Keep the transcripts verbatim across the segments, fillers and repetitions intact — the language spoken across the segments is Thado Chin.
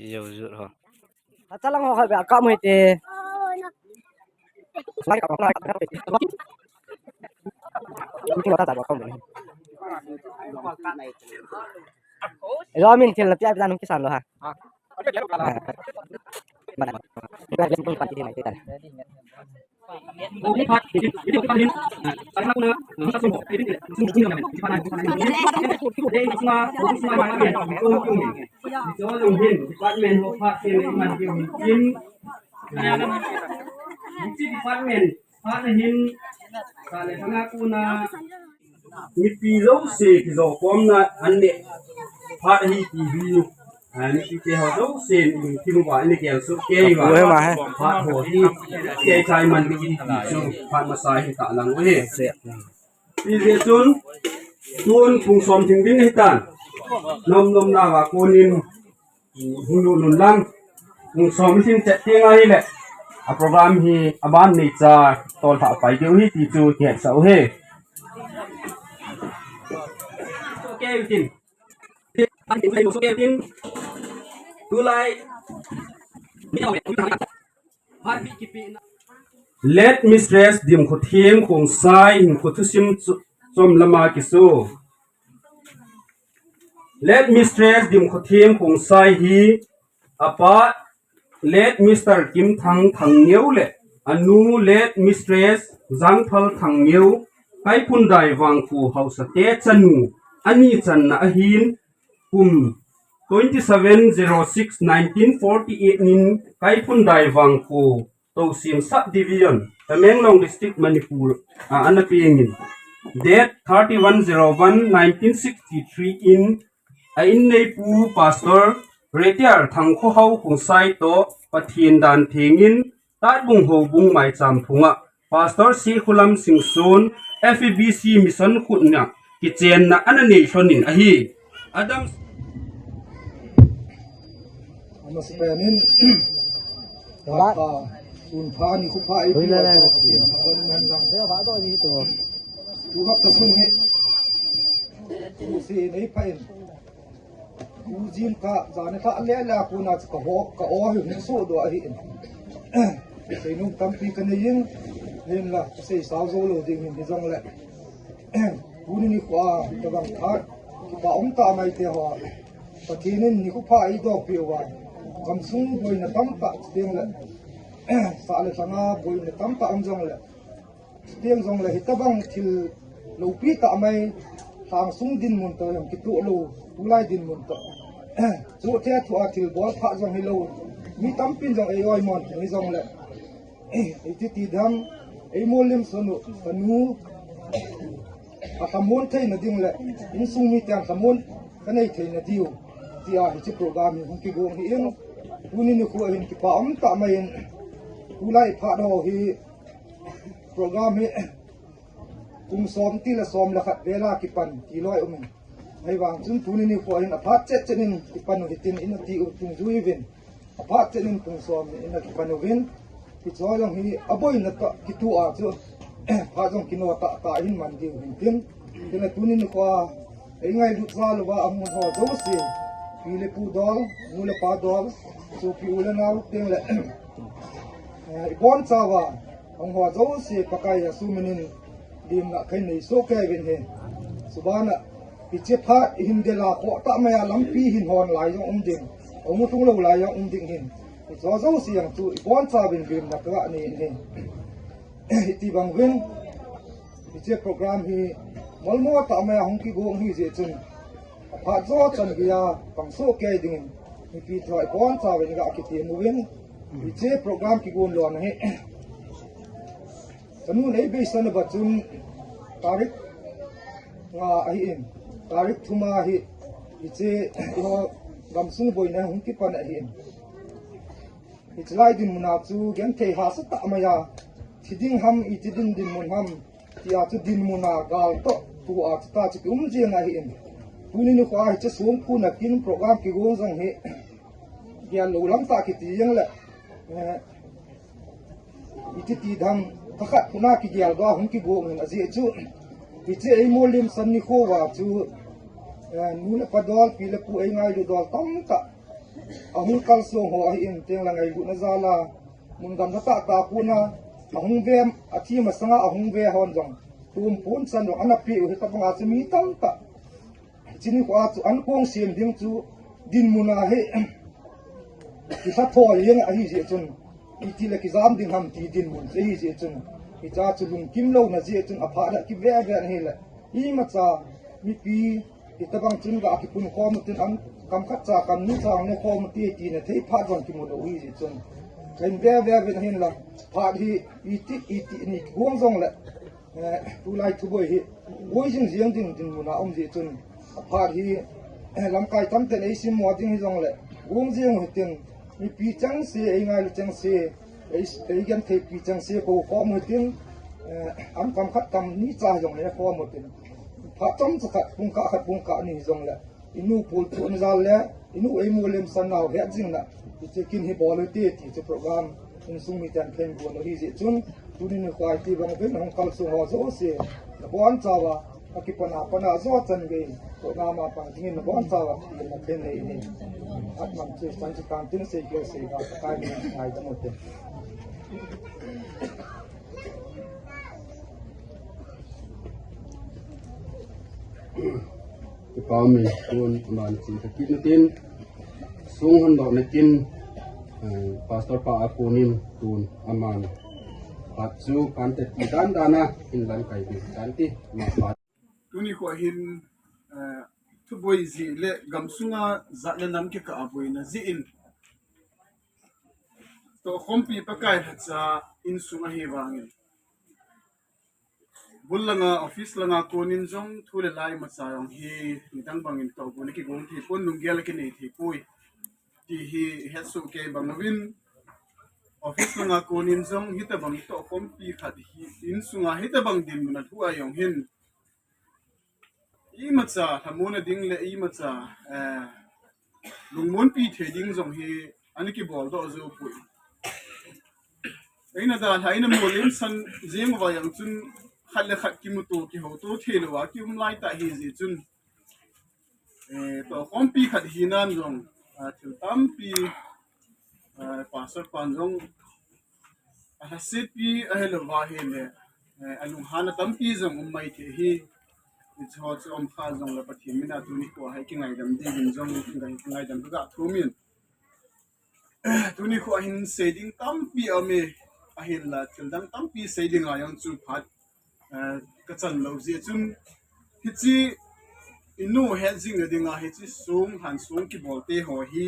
Yo, yo, ho. Achalang ho kha be ka mu te. Lai ka ko na ka. Lo min thil na pia pia nung kisan lo ha. Department, department, Mipi jouse kijo khomna an neh phat ahi ti hi, ah, mipi te ho jouse in kimu va in kiel su kei va. Apu he ma he. Phat ho hi kei chai man ki ti chu phat masa hi ta lang u he. Ti jeh chun tun pung som thing ding hi tan. Nom nom na va konin hung lut nun lang. Hung som thim chet teng ahile, a program hi aban nei cha tol tha pai deu hi ti chu kihet sa u he. Tulai. Late Mistress Dimkhothem Khongsai hinkho thusim chu, chom lama kiso. Late Mistress Dimkhothem Khongsai hi apa Late Mister Kimthang Thangneo le anu Late Mistress Jangphal Thangneo, Kaiphundai Vangkho haosa te chanu, ani channa ahin, kum twenty seven zero six nineteen forty eight nin Kaiphundai Vangkho Tousem Sub Division, Tamenglong District, Manipur, a ana pengin. Date thirty one zero one nineteen sixty three in a inneipu Pastor Retire Thangkhohao Khongsai toh Pathen dan thengin Tatbung Houbung Maicham phunga Pastor Sikhulam Singson F E B C Mission khutna kichenna ana nei lhonin ahi. Adam Ama sipanin. Ba. Sun pha ni khu pha i pi la ka ti. Ba do ni to. Tu hap ta sung he. Tu si nei pha in. Ujin ka jane ka le la ku na ka ho ka o hi ni so do ahi in. Sei nung tampi ka nei in. Hin la sei sao zo lo ding hin jong le. Tuni nikho a tabang phat kipa um tah mai te ho. Pathen in nikho pha eidoh peh uva. Gamsung boina tamtah teng le. Sah le lhanga boina tamtah um jong le. Teng jong le hitabang thil loupi tah mai lhangsung dinmun toh jong kitoh lou, tulai dinmun toh. Chu te thu a thil bol pha jong hilou. Mi tampin jong ei oimon thei jong le. Ei ti ti dam, ei molim sonu, kanu, a khamon theina ding le, insung mi tiang khamon kanei theina diu. Tia hiche program hi hung kigong hi in, tuni nikho hin kipa um tah mai in, tulai phat ho hi, program hi, kum som ti le som le khat vela kipan, ti loi um in. Ahivang chun tuni nikho hin aphat chet chet in kipan u hitin in ati u tung jui uvin. Aphat chet in kum som in akipan uvin. Hicho jong hi aboina tah kitoh a chu. Phat jong kino tah tah in man diu hin tin. Tin a tuni nikho a Ei ngailut jal uva amun ho jouse, pi le pu dol, nu le pa dol, sopi u le nao teng le, eh, ibon chauva, ahung ho jouse Pakai Jesu minin limna kahin nei soh kei uvin ahi. Subana, hiche phat ihin del a khoh tah mai a lampi hin hon lai jong um ding, ahung lhung lou lai jong um ding ahin. Hiche jouse jong chu ibon chauvin limna kaga nei in ahi. Hiti bang uvin, hiche program hi molmo tah mai a hung kigong ahi jeh chun, aphat jo chan geiya pang soh kei dingin, mipi thu a ibon chauvin ga kitem uvin, hiche program kigon lona hi. Kanu nei beisan uva chun, tarik nga ahin, tarik thum a hi, hiche, eiho gamsung boina hung kipan ahin. Hiche lai dinmun a chu genthei hahsa tah mai a, thi ding ham, iti ding dinmun ham, tia chu dinmun a gal toh, tua chu ta chu kium jeng ahin. Tuni nikho a hiche songphu na kin program kigong jong hi, gel lou lam tah kiti jeng le, eh, iti ti dam, thakhat phu na kigel doh a hung kigong in ajeh chu, hiche ei molim san nikho uva chu, eh, nu le pa dol, pi le pu ei ngailut dol tamtah, ahung kalsong ho ahin, teng la ngailutna jal a mun gam tah tah a kona ahung ve, athi masanga ahung ve hon jong tumpun chan jong ana pe u, hitabanga chu mi tamtah chini kho a chu an kong sem ding chu dinmun ahi. Kisa tho jeng ahi jeh chun, iti le kijam ding ham ti dinmun chu ahi jeh chun, hicha chu lungkim louna jeh chun aphat le kive ve ahi le. Imacha mipi hitabang chun ga kipun khom tin an kam khat cha kam ni cha ne khom ti ti ne thei phat jong kimu lou ahi jeh chun, kahin ve ve ve ahin la, phat hi iti iti ni guang jong le, eh, tulai thuboi hi boi jing jeng ding dinmun a um jeh chun, aphat hi, eh, lamkai tamten eisim mo ding hi jong le, guang jeng u hitin, mipi chengse, ei ngailu chengse, ei, ei genthei pi chengse ko khom u hitin, eh, an kam khat kam ni cha jong le khom u hitin, phat chomcha khat, pungkah khat, pungkah ni jong le, inu pulthu na jal le, inu eimu lemsan nau het jing na, hiche kin hi bol u hite ti chu program insung miten thei bol u ahi jeh chun, tuni nikho a iti bang uvin hung kalsong ho jouse, nabon chauva, akipana pana jo chan gei, program a pang dingin nabon chauva, ina thei nei ni. Atman chu chan chu tan tin sei ke sei ga, Pakai min in ngaidam u hite. Kipa umin, tun aman chin thakit natin, sung hon doh natin, eh, Pastor pa a konin tun aman phat chu kan tepna dan dan a hin lamkai ding tan ti, ama phat. Tuni kho hin, eh, thuboi jeh le gamsunga jat le nam kikah a boina jeh in, tohkhompi Pakai lhacha insung ahi vangin, bul langa, office langa konin jong thu le la imacha jong hi nidang bangin tohgon kigong thei pon, lunggel kinei thei poi ti hi ihet soh kei bang uvin, office langa konin jong hitabang tohkhompi khat hi insunga hitabang dinmun a thu a jong hin, imacha lhamonna ding le imacha, eh, lungmonpi thei ding jong hi ana kibol doh jou poi. Eina dalha, eina molem san jeng uva jong chun khat le khat kimuto kihouto thei louva kium lai tah ahi jeh chun, eh, tohkhompi khat hinan jong, ah, thil tampi, ah, Pastor pan jong alhasetpi ahilouva ahile, eh, alunghanna tampi jong um mai thei ahi. Hicheho chu um kha jongle Pathen mina tuni kho a hi kingaidam dingin jong kingai, kingaidam kaga thum in. Tuni kho a hin sei ding tampi aume, ahinla thil dang tampi sei dinga jong chu phat, eh, kachan lou jeh chun, hiche inu het jing nadinga hiche song, lhan song kibol te ho hi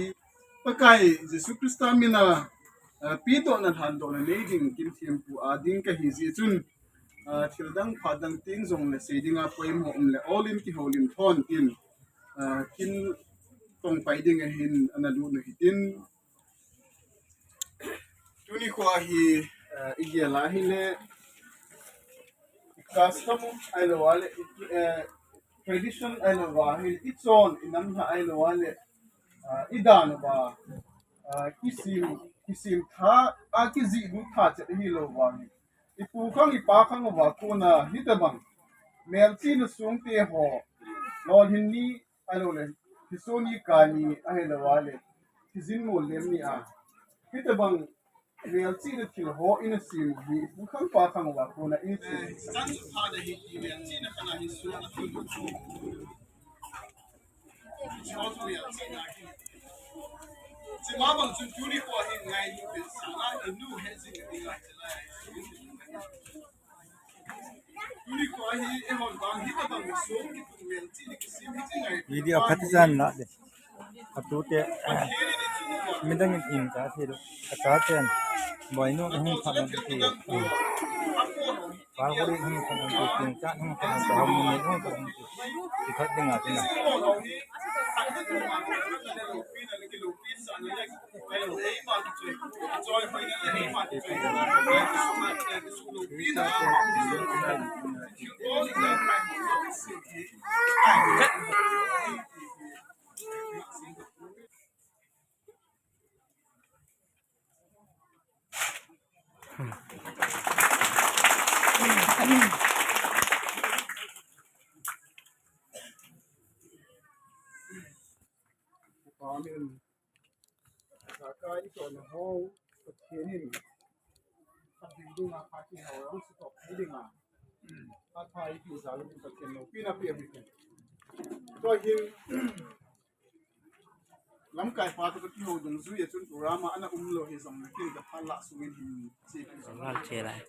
Pakai Jesu Christa mina, eh, pedohna lhandohna nei ding kin thempu a ding kahi jeh chun, ah, thil dang phat dang teng jongle sei dinga poimo um le olin kihoulim thon tin, ah, kin tongpai ding ahin ana lut u hitin. Tuni kho a hi, ah, igel a hile, i custom ahilouva le, i, eh, tradition ahilouva hile, ichon inam lha ahilouva le, ah, idan uva, ah, kisim, kisim tha, ah, kijih lut tha chet ahilouva hile, ipu khang ipa khang uva kona hitabang melchihna song te ho, lolhin ni ahilouleh, thiso ni kani ahilouva le, thijin molem ni a, hitabang melchihna thil ho ina sem hi ipu khang ipa khang uva kona ina sem. Video phatechan la de. Atute, midang in in cha thei lo. Acha chen. Boinu hung phat nang ti. Pal ko ri hung phat nang ti. Tin cha hung phat nang ti. Hung phat nang ti. Ti phat ding a ti na. Amen. Saka i to na ho, Pathen in, Pathen ding a pati ho, ang sa to, ding a. At ha i pi sa lu Pathen no, pina pi a pi. To hin, lamkai pa to ka ti ho dungzui a chun program a ana um lou hi jong le kin ka phat lah sungin hin chi pi jong. Program che lai.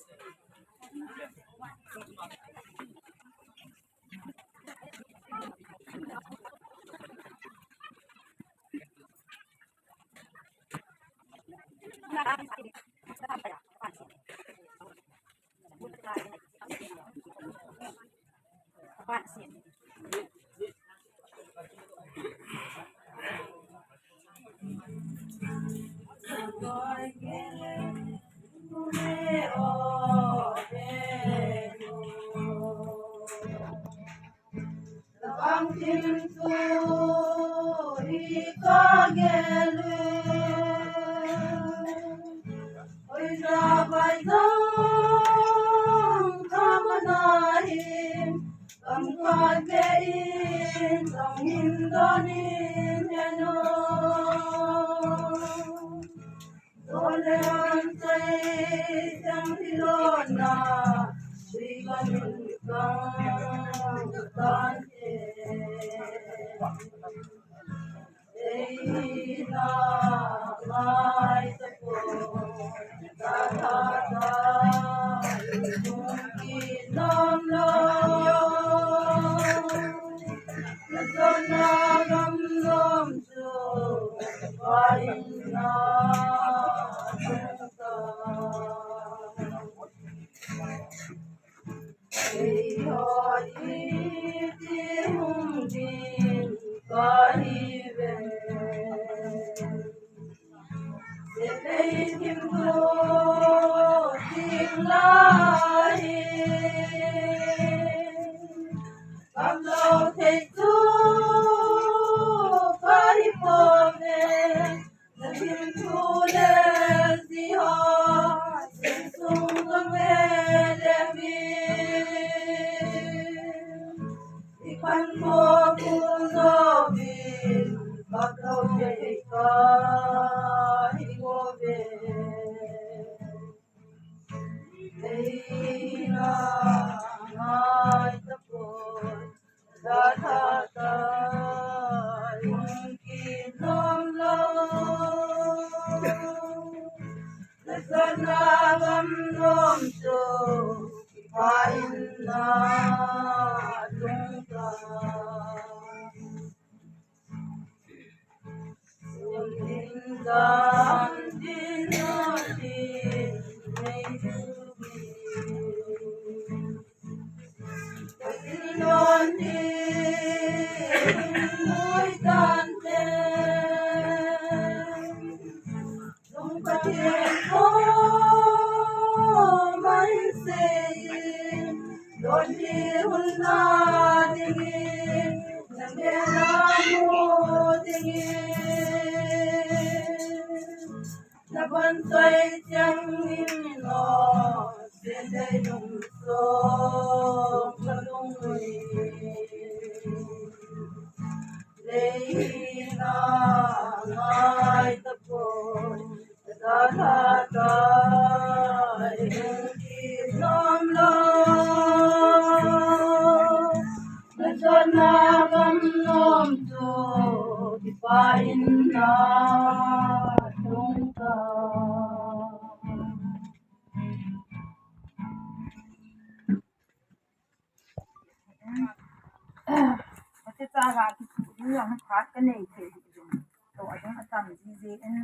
Ate cha ha ki tu ni ang phat ka nei thei hi jong. To a jong a tam ji ji in,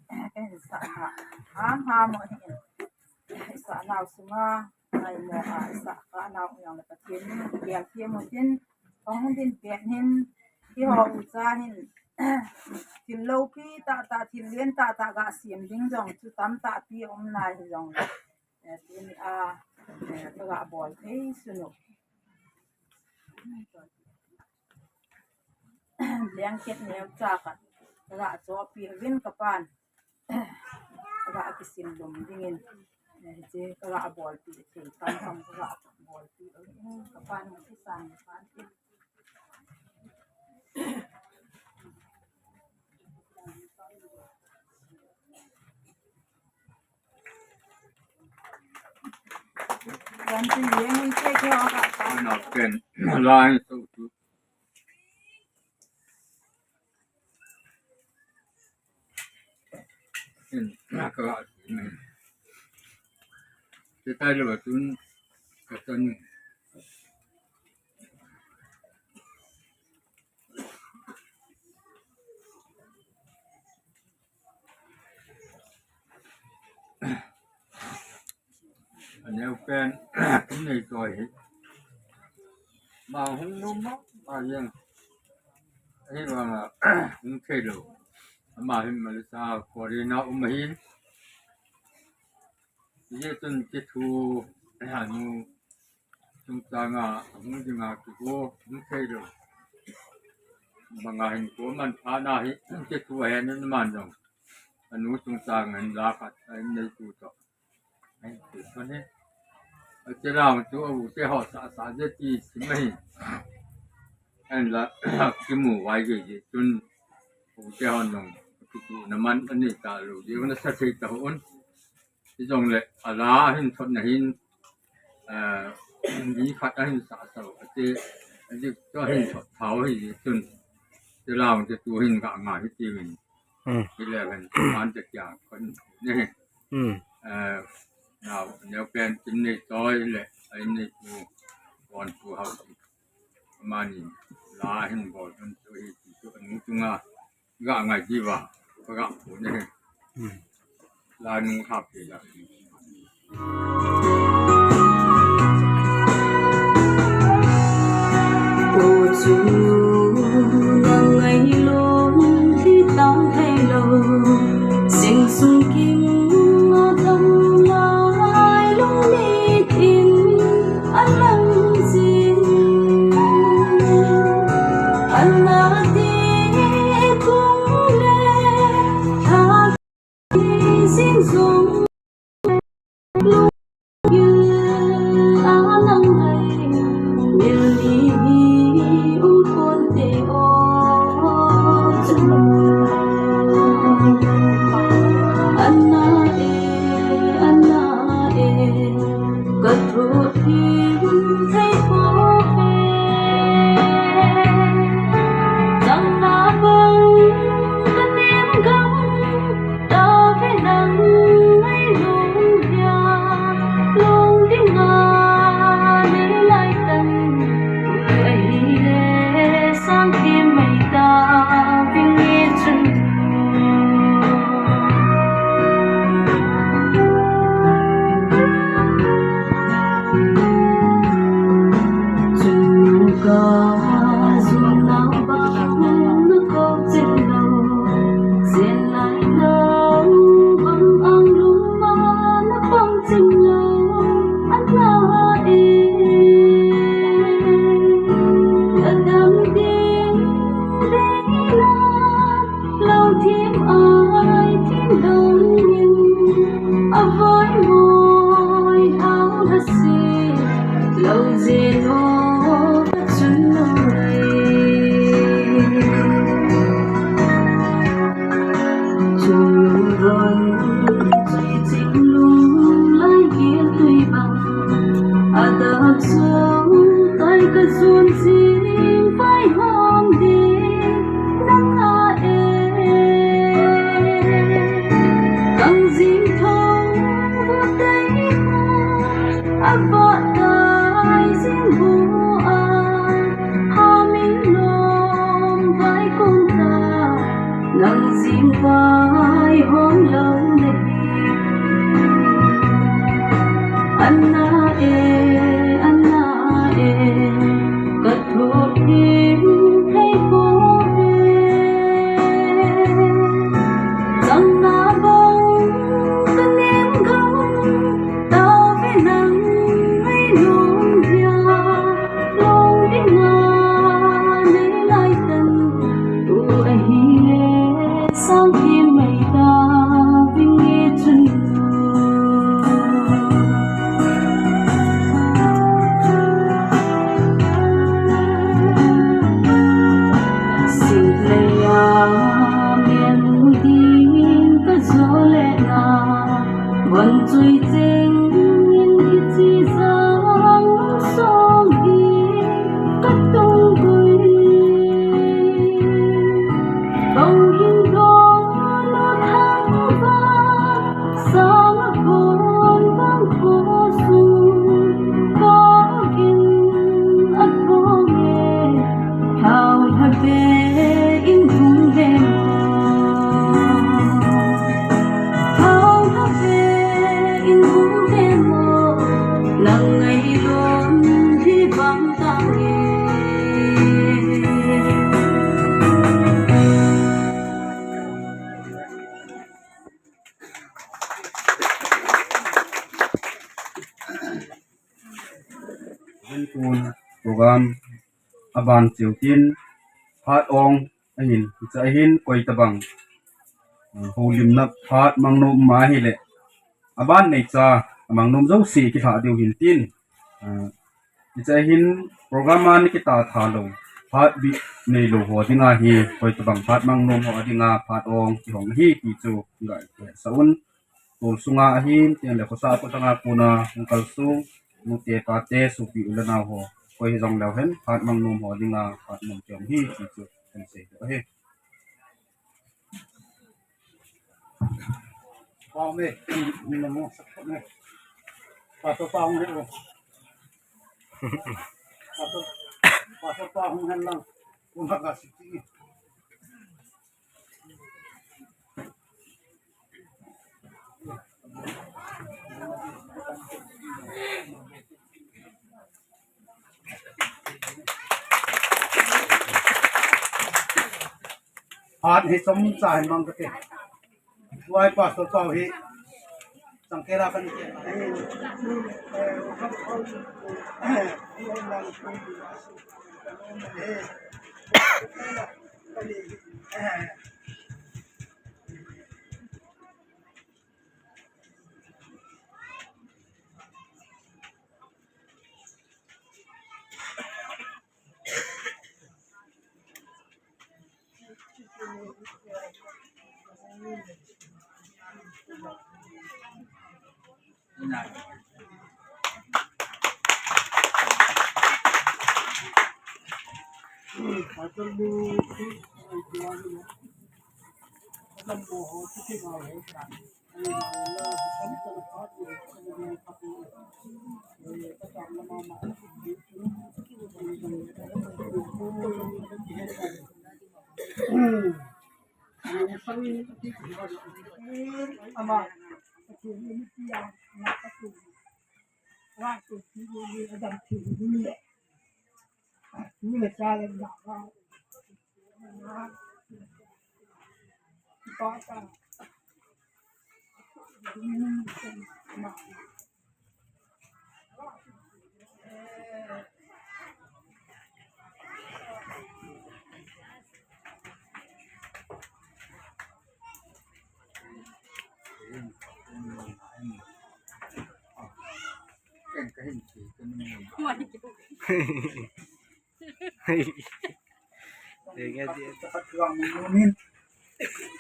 ka hin sa na. Ham ham mo hin. Sa na sunga, ai mo a sa ka na u yang le Pathen ni, ya ki mo tin, kong din pen hin, ki ho u cha hin. Thil lopi tah tah, thil lien tah tah ga siam ding jong chu tam tah pi um nai hi jong. Eh, tin a, eh, ka ga bol thei sunu. Blanket neo cha ka, ka ga cho pi vin ka pan. Ka ga kisim lum dingin. Eh, che ka ga bol pi thei tam tam ka ga bol pi. Ka pan ma ki san pan pi. Ana pen lai so tu. Ka ga ti mai. Te tai le ba tun ka tan. Aneo pen kin nei toi hi. Ma hung nom ma, ma jeng. Hi ma ma hung thei lou. Ama hi Malaysia foreign a um ahin. Ye tun kithu anu chungchang a hung ding a kigo hung thei lou. Banga hin ko man pha na hi kithu ahin man jong. Anu chungchang hin la khat a in nei tu to. Ai, tu to ne. A che la tu a u te ho sa sa je ti si mai. An la kimu vai ge je tun u te ho nong kitu na man ani ta lo je na sa thei ta ho un. Ti jong le a la hin thot na hin, eh, ni khat a hin sa sa a che a ji to hin thot thao hi je tun. Che la te tu hin ka nga hi ti min. Hmm. Eleven, one te kya kon ne. Hmm. Eh, nao, neo pen kin nei toi le, ai nei tu, kon tu hao ti. Mani, la hin bol kan tu hi ti tu anu tu nga, ga ngai ji va, ga pu ne. Hmm. La nu ha pe la. Ko chu nang ngai lom thi tang thei lo, sing sung kim a tam lai lung mit in a lang zin. Ana ti kung le tha zing zong. Nang zing vai hong lo le. Ana e, ana e, ka thot ding thei poi. Chang na bang ka nem gam, tao ve nang ngai lung dia. Lung ding a nei lai tan, tu ahile sang kim mai ta ding nge chun. Sing lei a mian mu ding ka zo le na, von chui cheng in hichi za. Sang a kon bang ko sung ko in a thong e, hau ha te in hung de mo. Hau ha te in hung de mo. Lang ngai lon di bang tang e. Hin tun program aban cheu tin phat ong ahin, hiche ahin koi tabang, uh, houlimna phat mangnom ma hile aban neicha amangnom jouse kilha diu hin tin, uh, Hiche hin program a na kitah tha lou, phat bih neilou ho dinga hi, koi tabang phat mangnom ho dinga phat ong kihong hi ti chu ngai kisa un. Tol sunga ahin, tin le khosa a kotanga kona hung kalsung, nute pate, sopi u le nao ho, koi hijong leu hen, phat mangnom ho dinga phat mong kihong hi ti chu kan sei ahi. Pao me, ni na mo, sak me. Pastor Pao me lo. Pastor, Pastor Pao me lang. Kung haka siti. Phat hi chomcha hin mang kate. Tuai Pastor Pao hi changkela kan ke.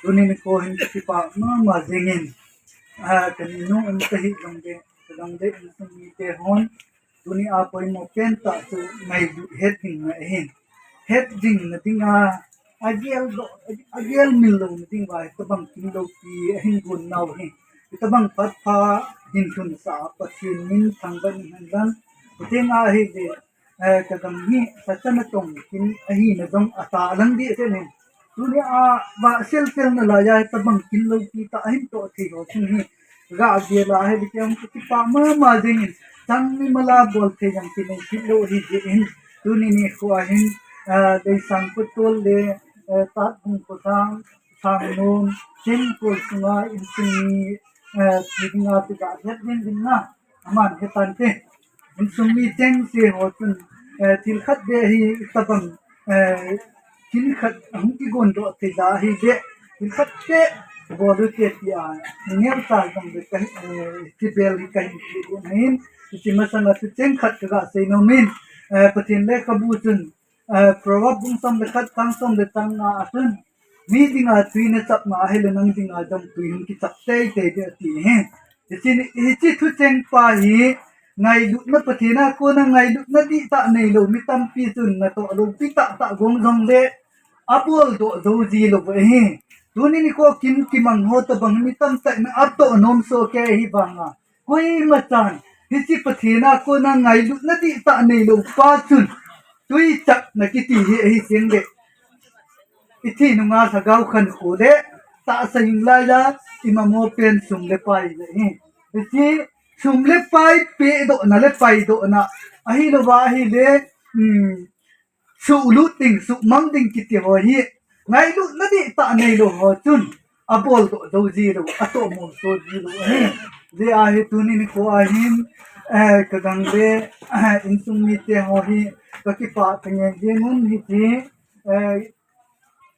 Tunin ko hin kipa mama jingin. Ah, kani nu um kahi jong de, jong de, um sung mite hon. Tuni a poimo pen tah chu ngailut het ding na ahin. Het ding na dinga, agel do, agel mil lou na ding vai, tabang kin loupi ahin gon nau hi. Tabang phat pha hin thun sa Pathen min thangvah in hen lang. Pathen a hi de, eh, ka gam hi, sa chan a tong kin ahi na dong a ta lang di se nin. Tuni a va sel sel na la ya tabang kin loupi tah ahin toh thei ho chun hi. Ga bia la he, bia hung kipa mama jingin, chang ni mala bol thei jang ti nei kit lou hi jeh in, tuni nikho a hin, ah, Deisang Kotol le, eh, Tatbung Kosang, Sangnom, Sengkol sunga insung mi, eh, ti dinga ti ga het ding ding na, aman he tan te. Insung mi chengse ho chun, eh, thil khat beh hi tabang, eh, thil khat hung kigon doh thei da hi beh, thil khat beh bol u te ti a, ngel ta jong le ka hi, eh, ti bel hi ka hin ti gon hin, ti masang a chu cheng khat ka ga sei nom in, eh, Pathen lekhabu chun, eh, Proverb bung som le khat chang som le chang nga a chun, Mi dinga tui na chap ma ahile nang dinga jong tui hung kichap teitei ding ati hi. Hiche, hiche thucheng pa hi ngailutna, Pathen a kona ngailutna dihtah neilou mi tampi chun natoh loupi tahtah gong jongle abol doh jou ji lou ahi. Tuni nikho kin kimang ho tabang mi tamtah in atoh nom soh kei hi vanga, koima chan hiche Pathen a kona ngailutna dihtah neilou pa chun tuichapna kiti hi ahi jeng le, ithi nunga lhagao khankho le tahsa hing laiya imamo pen sum le pai le hi. Hiche sum le pai pedohna le paidohna ahilouva ahile, um, suhlut ding, suhmang ding kiti ho hi ngailutna dihtah neilou ho chun aboldoh jou jilou, atoh mong soh jilou ahi. Hijeh a hi tuni nikho a hin, eh, kagang le, eh, insung mite ho hi kakipah kangen jeng un hiche, eh,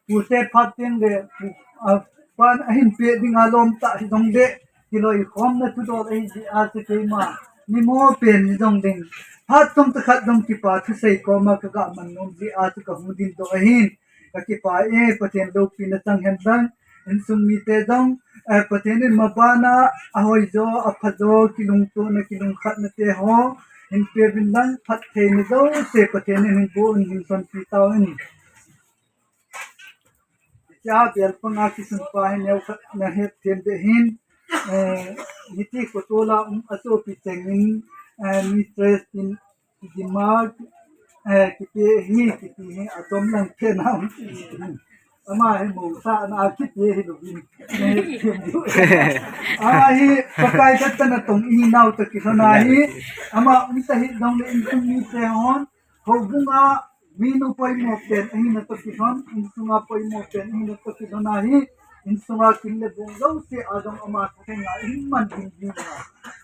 pute phat teng le, pu, a, pan ahin peh dinga lom tah hijongle, kiloikhomna thudol ahi jeh a chu keima mimo pen hijong ding, phat chomcha khat jong kipa thusei koma kaga man nom jeh a chu kahung dingdoh ahin. Kakipah e, Pathen loupina chang hen lang, insung mite jong, eh, Pathen in mabana ahoijo, aphajo, kilungtona, kilungkhatna te ho hin peuvin lang, phattheina jouse Pathen in hin boh un, hin sonpi tauvin. Hichea belpanga kisunpa hi neokhat nahet them ding ahin, eh, hiti kotol a um asopi chengin, eh, Mistress in Dima, eh, kiti hi, kiti hi, achom lang phen a um. Ama hi mousa na kiti hilouvin. Ama hi Pakai khat tana tong ihinau toh kilhon ahi, ama um tahih jongle insung mite hon, houbunga minu poimo pen ahina toh kilhon, insunga poimo pen ahina toh kilhon ahi, insunga kin le bong jouse a jong ama thenga ihin man ding ding a.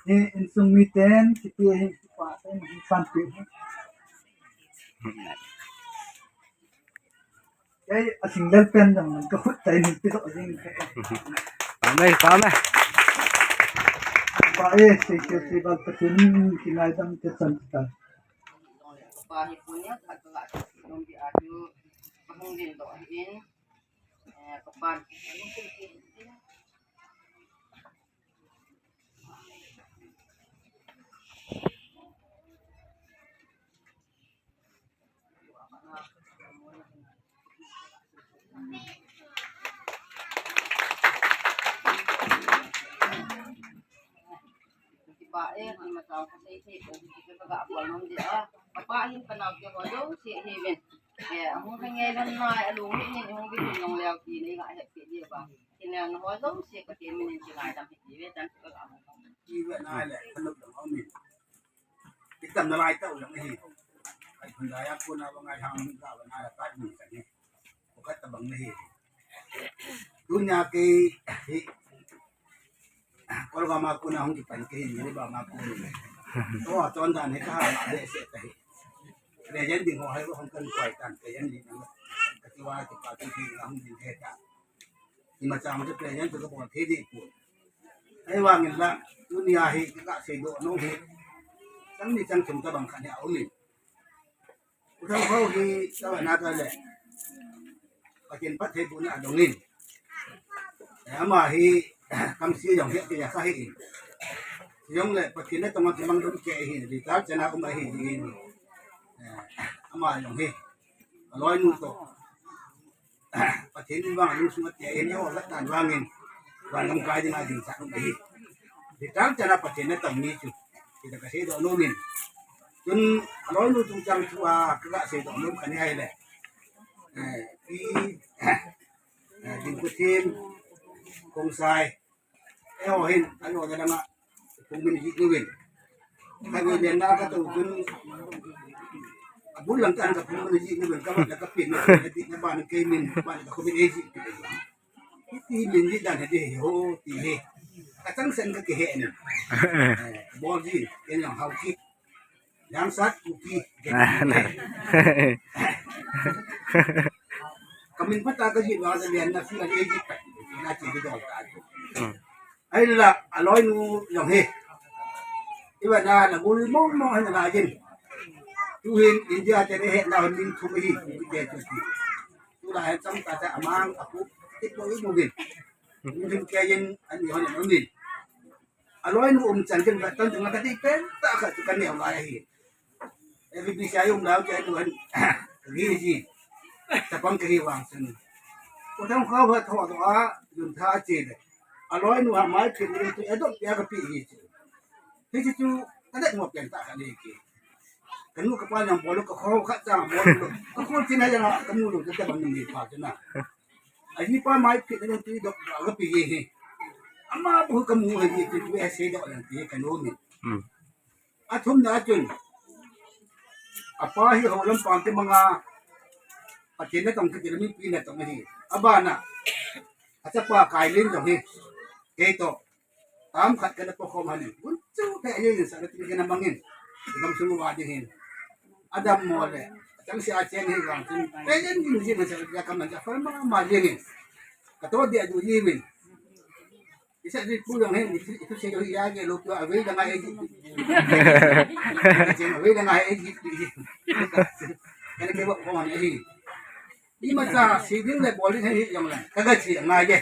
Hi insung miten, kiti hi, kipa tah in hin sanpeh hi. Kei a single pen jong nang ka khut tah in hin pedoh jing ka. Pame, pame. Pa e, sei kei sei bal Pathen in kingaidam te chan ta. Pa hi punya khat ka la nong bi a tu, pa hung din doh ahin, eh, ka pan. Kipa e, imacha ka sei thei poi, ka ga bol nom ding a. Kapa hin kanao te ho jouse hi ven. Eh, ahung khangai lhon nai, alung hi nin, ahung kithum nung leu ti nei ga hetpi ding ba. Kinel na ho jouse Pathen min in kingaidam hi ti ve, chan ka ga bol nom. Ti ve nai le, ka nop dang om in. Itam nalai tau jong ahi. Ai, Hyundai a kona bang ai hang ka bang ai ka ding ka ni. Ko ka tabang nahi. Tunia kei hi Kolgam a kona hung kipan kei hi, Jiribam a kona. To, ton dan hi ka ha le se ta hi. Legend ding ho hai hung kan koi tan, legend ding na. Ka ti wa ti pa ti hi na hung ding he ta. Imacha ma chu present chu ka bol thei ding poi. Ahivangin la, tunia hi ka seidoh nom hi, chang ni chang thum tabang khat hi aum in. U Thangphao hi ka va na ka le, Pathen phattheibohna adong in. Eh, ama hi, Kamsi jong hi, kei a kha hi in. Jong le, Pathen na tong a kimang dum kei hi, retire chan a um ahi in. Eh, ama jong hi, aloinu toh. Pathen in vang lungsung a tia in, eiho lat dan vangin, van lamkai dinga ding sa um ahi. Retire chan a Pathen na tong ni chu. Ti ka seidoh nom in. Chun, aloinu chungchang thu a, ka ga seidoh nom khat hi ahile. Eh, pi, eh, Dingkuthem, Khongsai, eiho hin, ajo da dang a, phung min jih uvin. Ka ve lenna ka tou chun, abul lang ka an ka phung min jih uvin, ka vat la ka pin na, na ti na ban kei min, ban ka khomin ei jih. Ti min jih dan he di ho, ti he. Ka chang sen ka kihe ni. Eh, bol jih, ken jong hao kit. Yang sat Kuki. Kamin phat a ka jih vang a lenna fi a le jih pat. Na chi di dol ta. Hmm. Ahinla, aloinu jong hi. Iva na na gul mong mong hin na jin. Tu hin India te ne he na hin min thum hi, Kuki te tu hi. Tu la hin chang ta ta amang a pu, ti po i mu gin. Min thum ke yin an ni hon an min. Aloinu um chan kin ka tan tung ka ti pen ta ka tu ka neo lai hi. Every bi sai um lau ke tu han. Ri ji. Chapang ke hi vang sun. Pathen khao ha tho to a, yun tha che le. A loi nu ha mai phin le tu edok pia ka pi hi chu. Hi chu chu ka det mo pen ta ka ni ki. Ka nu ka pa yang bol ka kho kha cha bol. Ka kho chin ha yang ka mu lu ka ban ni pa chu na. A ji pa mai phin le tu edok ka pi hi. Ama bu ka mu ha ji chu tu e se dok yang ti ka nu ni. Hmm. A thumna a chun, a pa hi ho lampang te manga, Pathen natong kiti le mipi natong ahi. A bana, a chapa Kailin jong hi. Kei to, tam khat kana po khom hanin. Kun chu phe ahi in sa na ti kana mangin. Gam sung uva ding hin. Adam mo le, a chang si a chen hi gang chun. Pe yen ding jin sa ya kam nan cha fal ma ma ding hin. Ka to dia du ji min. Isa di pu jong hin, itu, itu se jong ya ke lo pu a ve dang ai ji. Jing ve dang ai ji. Kana ke ba ko ne hi. Imacha si ding le bol ding hi jong le. Ka ga chi ngai de.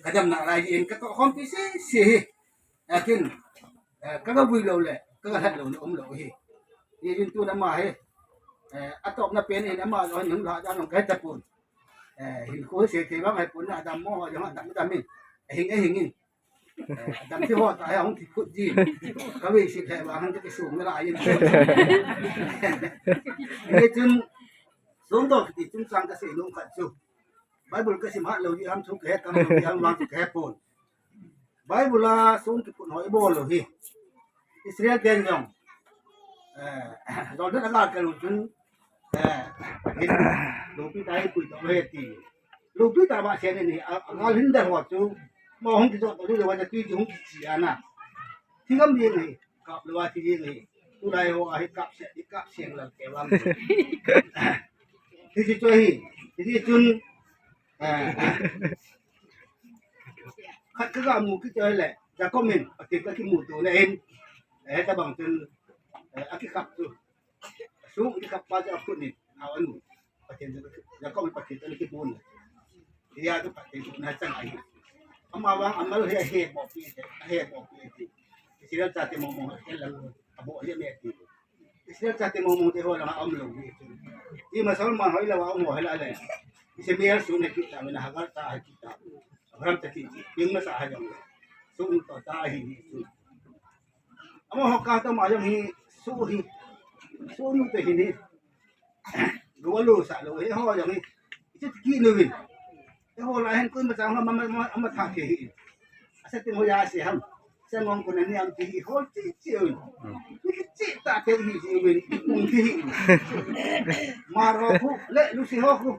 Ka dam na lai ji in ka to khom pi si si hi. Akin, eh, ka ga vui lo le, ka ga hat lo ne um lo hi. Ni din tu na ma hi. Eh, a top na pen in ama lo hin la da nong ka ta pun. Eh, hin ko se te bang ai pun na dam mo ho jong dam dam min. Hing e hing in. Eh, dam ti ho ta ya hung ti khut ji. Ka ve si the ba han ti sum na la yin. Ni chun sum to ti chun sang ka se nung khat chu. Bible ka sim hat lo ji ham chu ka he kam lo ji ham wang chu ka he pon. Bible a sum ki pun ho i bol lo hi. Israel ten jong. Eh, Jordan a ka ka lo chun. Eh, hin, lo pi ta hi pui to he ti. Lupi ta ba sen ni, a, a ngal hin da ho chu, mo hung ki jo to lu le wa ja tui chu hung ki chi ana. Thi gam ding hi, kap le wa thi ding hi. Tu lai ho a hi kap se, hi kap seng lang ke wang. Thi chi chu hi, thi chi chun, eh, khat ka ga mu ki chu le, ja ko min, a ti ka ki mu tu le in, eh, ta bang chun, eh, a ki kap chu. Sung i kap pa te a phut ni, a anu. Pathen te, Jacob Pathen te ki bun. Iya tu Pathen tu na chang ai. Ama wang amal he he bo pi te, he bo pi te. Israel chate mong mong he la a bo le me ti. Israel chate mong mong te ho la a um lo ni. I ma Solomon hoi la wa um ho he la le. Ishmael sung ne ki ta, na Hagar ta ha ki ta. Abraham ta ki, ping ma sa ha jong. Sung to ta hi ni. Ama ho ka to ma jong hi, su hi, su nu te hi ni. Lu lu sa lu hi ho jong hi. Ichi ki nu win. Te ho la hen kun ma chang ma, ma, ma, ma tha ke hi. Asa te mo ya se ham. Sa ngong kun ni am ti hi ho chi chi win. Ni ki chi ta te hi chi win. Ung ti hi. Ma ro hu, le lu si ho hu.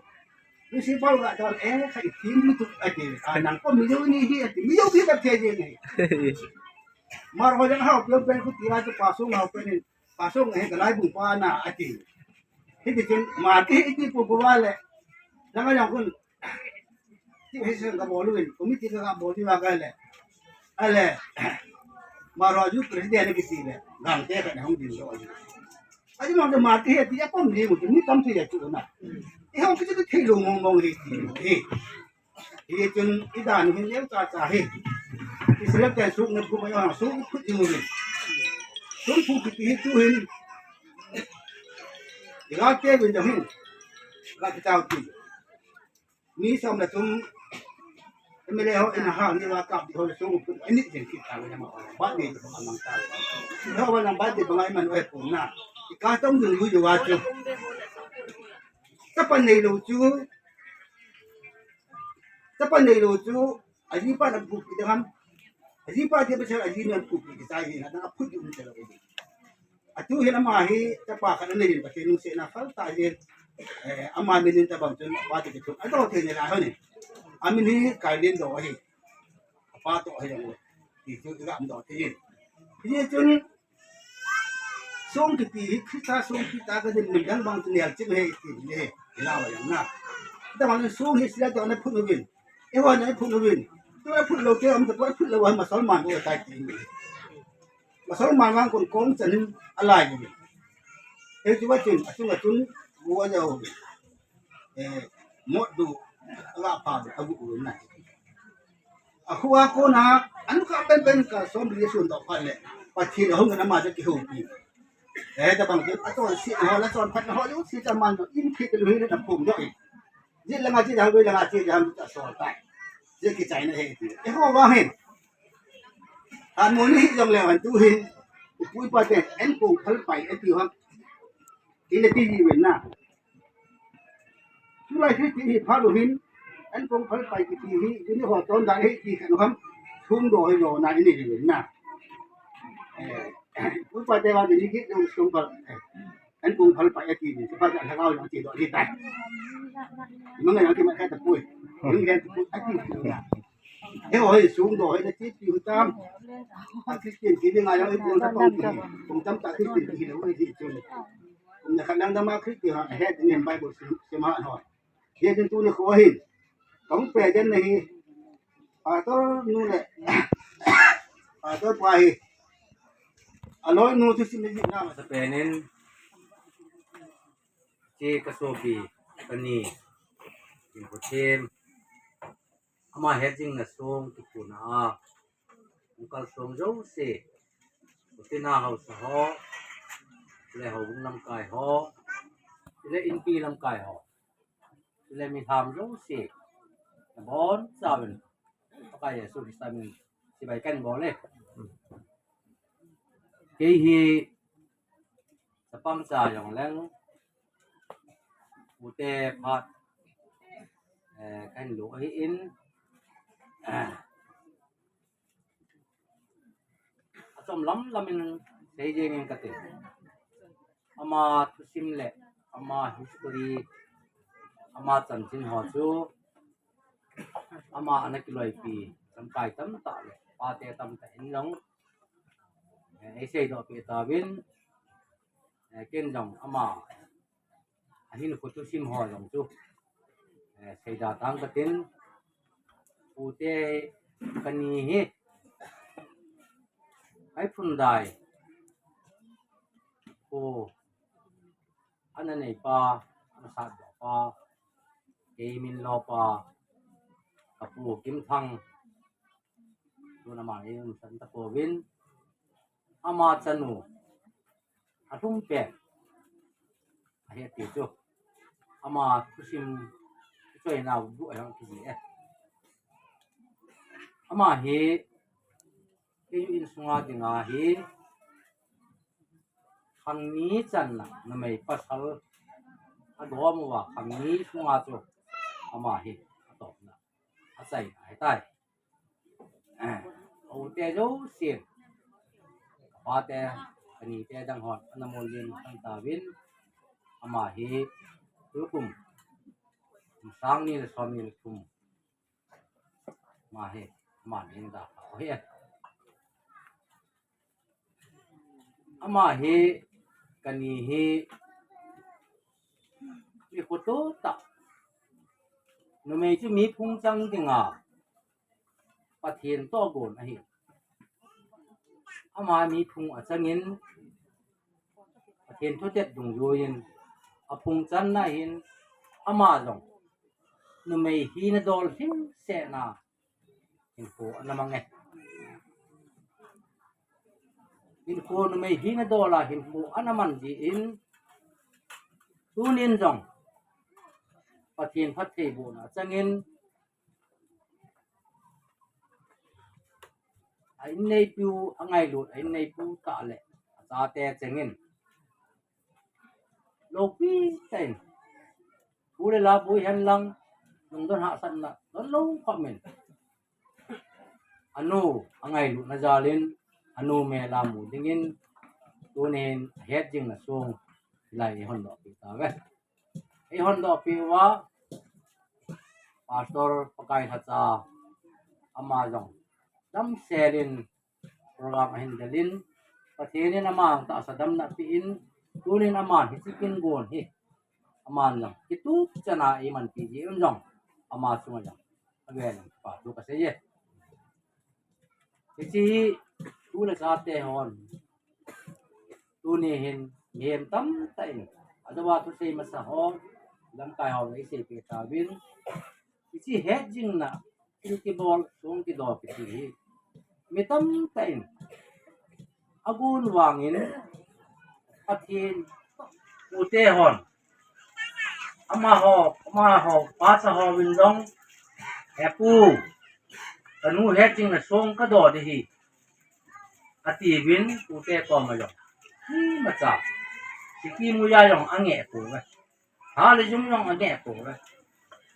Lu si pau ga ton e, ka i ti mi tu a ti. A nang ko mi yo ni hi a ti. Mi yo ki ba te ni. Mar ho jang hao pio pen khu ti a chu pa sung hao pen in, pa sung he ka lai bung pa na a ti. Hi ti chin, ma ti hi ti pu pu wa le. Langa jang kun. Ti hi sen ka bol win, committee ka bol ti wa ka le. A le. Mar ho ju president ki ti le. Gang te ka na hung din lo. A ji ma ma ti hi ti a pom ni mu ni tam ti le chu na. I hong ki ti thei lo mong mong hi ti. Hi. Hi chun i dan hin neu cha cha hi. Israel ten suk ne phu mai ha suk phu ding u hin. Suk phu kiti hi chu hin. I ga te win jong hin. Ga ti tau ti. Mi som le thum. M L A ho in ha ni wa kap di ho le suk phu. Ani jeng ki ta win ma. Ba ni ba mang ta. Ho wa nang ba di ba ngai man we pun na. I ka tong ding lu ju wa chu. Ka pan nei lo chu. Chapa nei lo chu, a ji pa na pu pi dang ham. A ji pa ti pa cha a ji na pu pi ki chai ni na dang a phut um che lo. A tu hin ama hi chapa khat na nei pa ke nu se na fal ta ji. Eh, ama min in ta bang chun pa ti ke chu. A do te ne la ho ni. A min hi Kailin do hi. A pa to hi dang. Ti chu ga am do ti. Ti chun Song kiti hi Krista song kita ka din min dang bang tu nial chim he ti ni he. Ila wa yang na. Ta bang song hi sila to na phun uvin. E wa na phun uvin. Tu na phun lo ke am ta phun lo wa ma Solomon ko ta ti ni. Ma Solomon wang kon kong chan hin alai ni. E tu wa chin, a chung a chung, wa ja ho. Eh, mot du, ala pa du, agu u na. A khu a kona, an ka pen pen ka som li sun do pa le. Pathen a hung na ma de ki hu pi. Eh, ta bang ke, a ton si ho, la ton phat ho, lu si ta man do, in ki lu hi na pum do i. Jit langa jit ham, goi langa jit ham, ta sol tai. Jit kichaina he ti. Eiho vang hin. Tan mo ni jong le han tu hin. Pu ipa te, en kong phal pai, en ti ham. Ti le ti ji ven na. Tulai Christian hi phat u hin, en kong phal pai kiti hi, tuni ho ton dan hi ti khen u ham, sum do hi lo na ini hi na. Eh, pu pa te wa ni ki jong sum phal, eh, en kong phal pai ati ni, pa ja lhagao jong ti do ni tai. Mang ngai ki ma ka ta pui. Yung gen ta pui ati ni na. He ho hi sum do hi na ti ti u tam. A Christian ki ni ngai jong i pun ta pung ti. Pung tam ta Christian ki lo hi ti. Kum na khat lang dama Christian ha, het nin Bible sim, sim ha hoi. Hitin tuni kho hin. Kahung pe den na hi. Pastor nu le. Pastor pa hi. Aloi nu thusim ni na. Sa penin. Chi ka sopi, ka ni. Kin ko them. Ama het jing na song ki puna a. Ung kal song jouse. Utina hausa ho. Le ho ung lamkai ho. Le inpi lamkai ho. Le mi tham jouse. Bon chauvin. Pakai Jesu Christa min. Sibai kan bol le. Kei hi. Chapang cha jong leng. Ute phat. Eh, kan lo hi in. Eh, Achom lam lam in sei jeng in kati. Ama thusim le, ama history, ama chanchin ho chu, ama ana kiloipi, lamkai tamtah le, pate tamtah in jong, eh, ei seidoh pi tauvin, eh, ken jong ama, ahin kho thusim ho jong chu, eh, seida tang katin, pute ka ni hi, Ai phundai. Ko. Ana nei pa, ana sat pa. Kei min lo pa. Ka pu Kim Thang. Tuna ma ei um san ta ko vin. Ama chanu. A thum pe. A he ti chu. Ama thusim choi na bu a hang ti e. Ama hi Kei insunga dinga hi khangni channa numei pasal a dom uva khangni sunga chu ama hi a topna a chaina ahitai. Eh, a u te jousen, a pa te, a ni te dang hon, ana mol lin kan tauvin, ama hi tukum, sang ni le som ni le thum, Ama hi, ama hin da, ahi. Ama hi, ka ni hi, mi khoto ta. Numei chu mi phung chang dinga, Pathen toh gon ahi. Ama mi phung a changin, Pathen thutet dungjuiyin, a phung channa hin, ama jong, numei hina dol himsehna, hinkho ana mang e. Hinkho numei hina dola hinkho ana man jin, tunin jong, Pathen phattheibohna changin, a inneipu, a ngailut, a inneipu tah le, a chate chengin. Lopi tah in. Pu le la bui hen lang, lungdon hahsatna, don lo khop in. A nu, a ngailutna jalin, a nu mel a mu dingin, tunin a het jingna sung, hilai ei hon doh pi tauve. Ei hon doh pi uva, Pastor Pakai Lhacha, ama jong, damsel in, program ahin delin, Pathen in ama ang tahsa damna pi in, tunin ama hi chikin gon hi, ama jong, kitup chana ei man pi ji un jong, ama sunga jong, a vel in, pa tu ka sei e. Hiche hi, tu le sa te hon, Tuni hin, mihem tamtah in, a doh a thusei masa ho, lamkai ho, ei seipeh tauvin, hiche het jingna, thil kibol, song kidoh kiti hi, mi tamtah in, a gon vangin, Pathen, u te hon, amaho, amaho, pastor ho vin jong, "He pu, kanu het jing na song kado ding ahi," ati vin, pute koma jong. Imacha. Siki muya jong ange pouve. Hale jum jong ange pouve.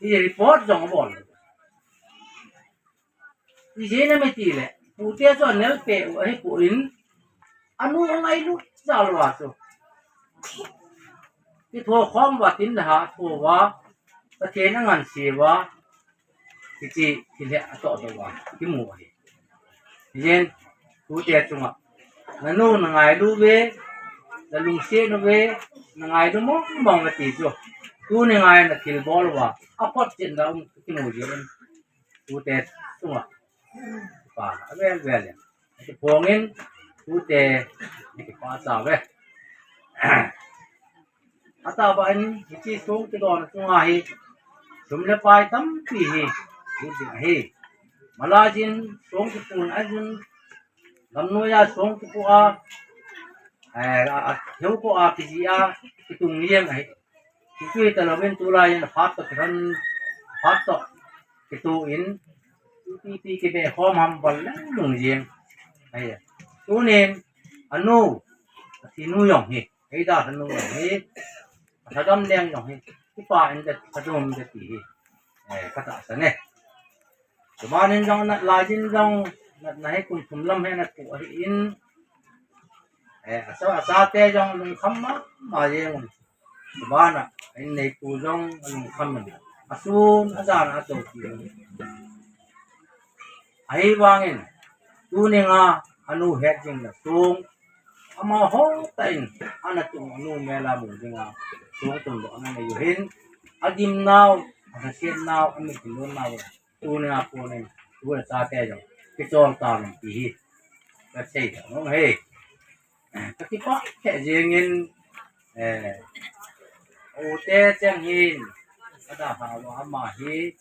Hi report jong abol. Ijeh inem itile, pute chu anel peh u ahipoi, anu angailut jal uva chu. Kitho khom uva tin le ha tho uva, Pathen angansei uva, hiche thil hi atoh doh uva kimu ahi. Ijeh inem, pute chunga, nanu nangailu uve, nalungset uve, nangailu mong mong uve ti chu. Tuni ngai nathilbol uva, aphotchetna um kimu jeh in. Pute chunga, pa avel vel in, kiphongin, pute, kipah tauve. Atahbeh in, hiche song kidona chunga hi, sum le pai tampi hi, hi ding ahi. Malai jin, song kipuna jin, lamnoiya song kipu a, eh, a, a, heuko a kiji a, kitung liang ahi. Kitu hi talouvin tulai in phat toh kihan, phat toh kitu in, ipi ipi kibe khom ham bol leng lung jing. Ahi. Tunin, anu, athinu jong hi, eida anu jong hi, athadam leng jong hi, kipa in de, thadam de ti hi, eh, katahsan e. Chubanin jong nat lai jin jong, natna hi kum thum lam hi nat pu ahin, eh, asa, asate jong lungkham mama jeng un. Chubana, inneipu jong alungkham un. Asun, ajan, ato ki un. Ahivangin, tuninga, anu het jing na sung, amaho tah in, ana tung anu mela mu dinga, sung tung doh na nei u hin, agim nau, ahaset nau, amit hin don nau, tuninga konin, tu le chate jong, kichol tauvin ti hi, kasei ta nong hi. Kakipah khe jengin, eh, u te cheng hin, kada ha wa ama hi,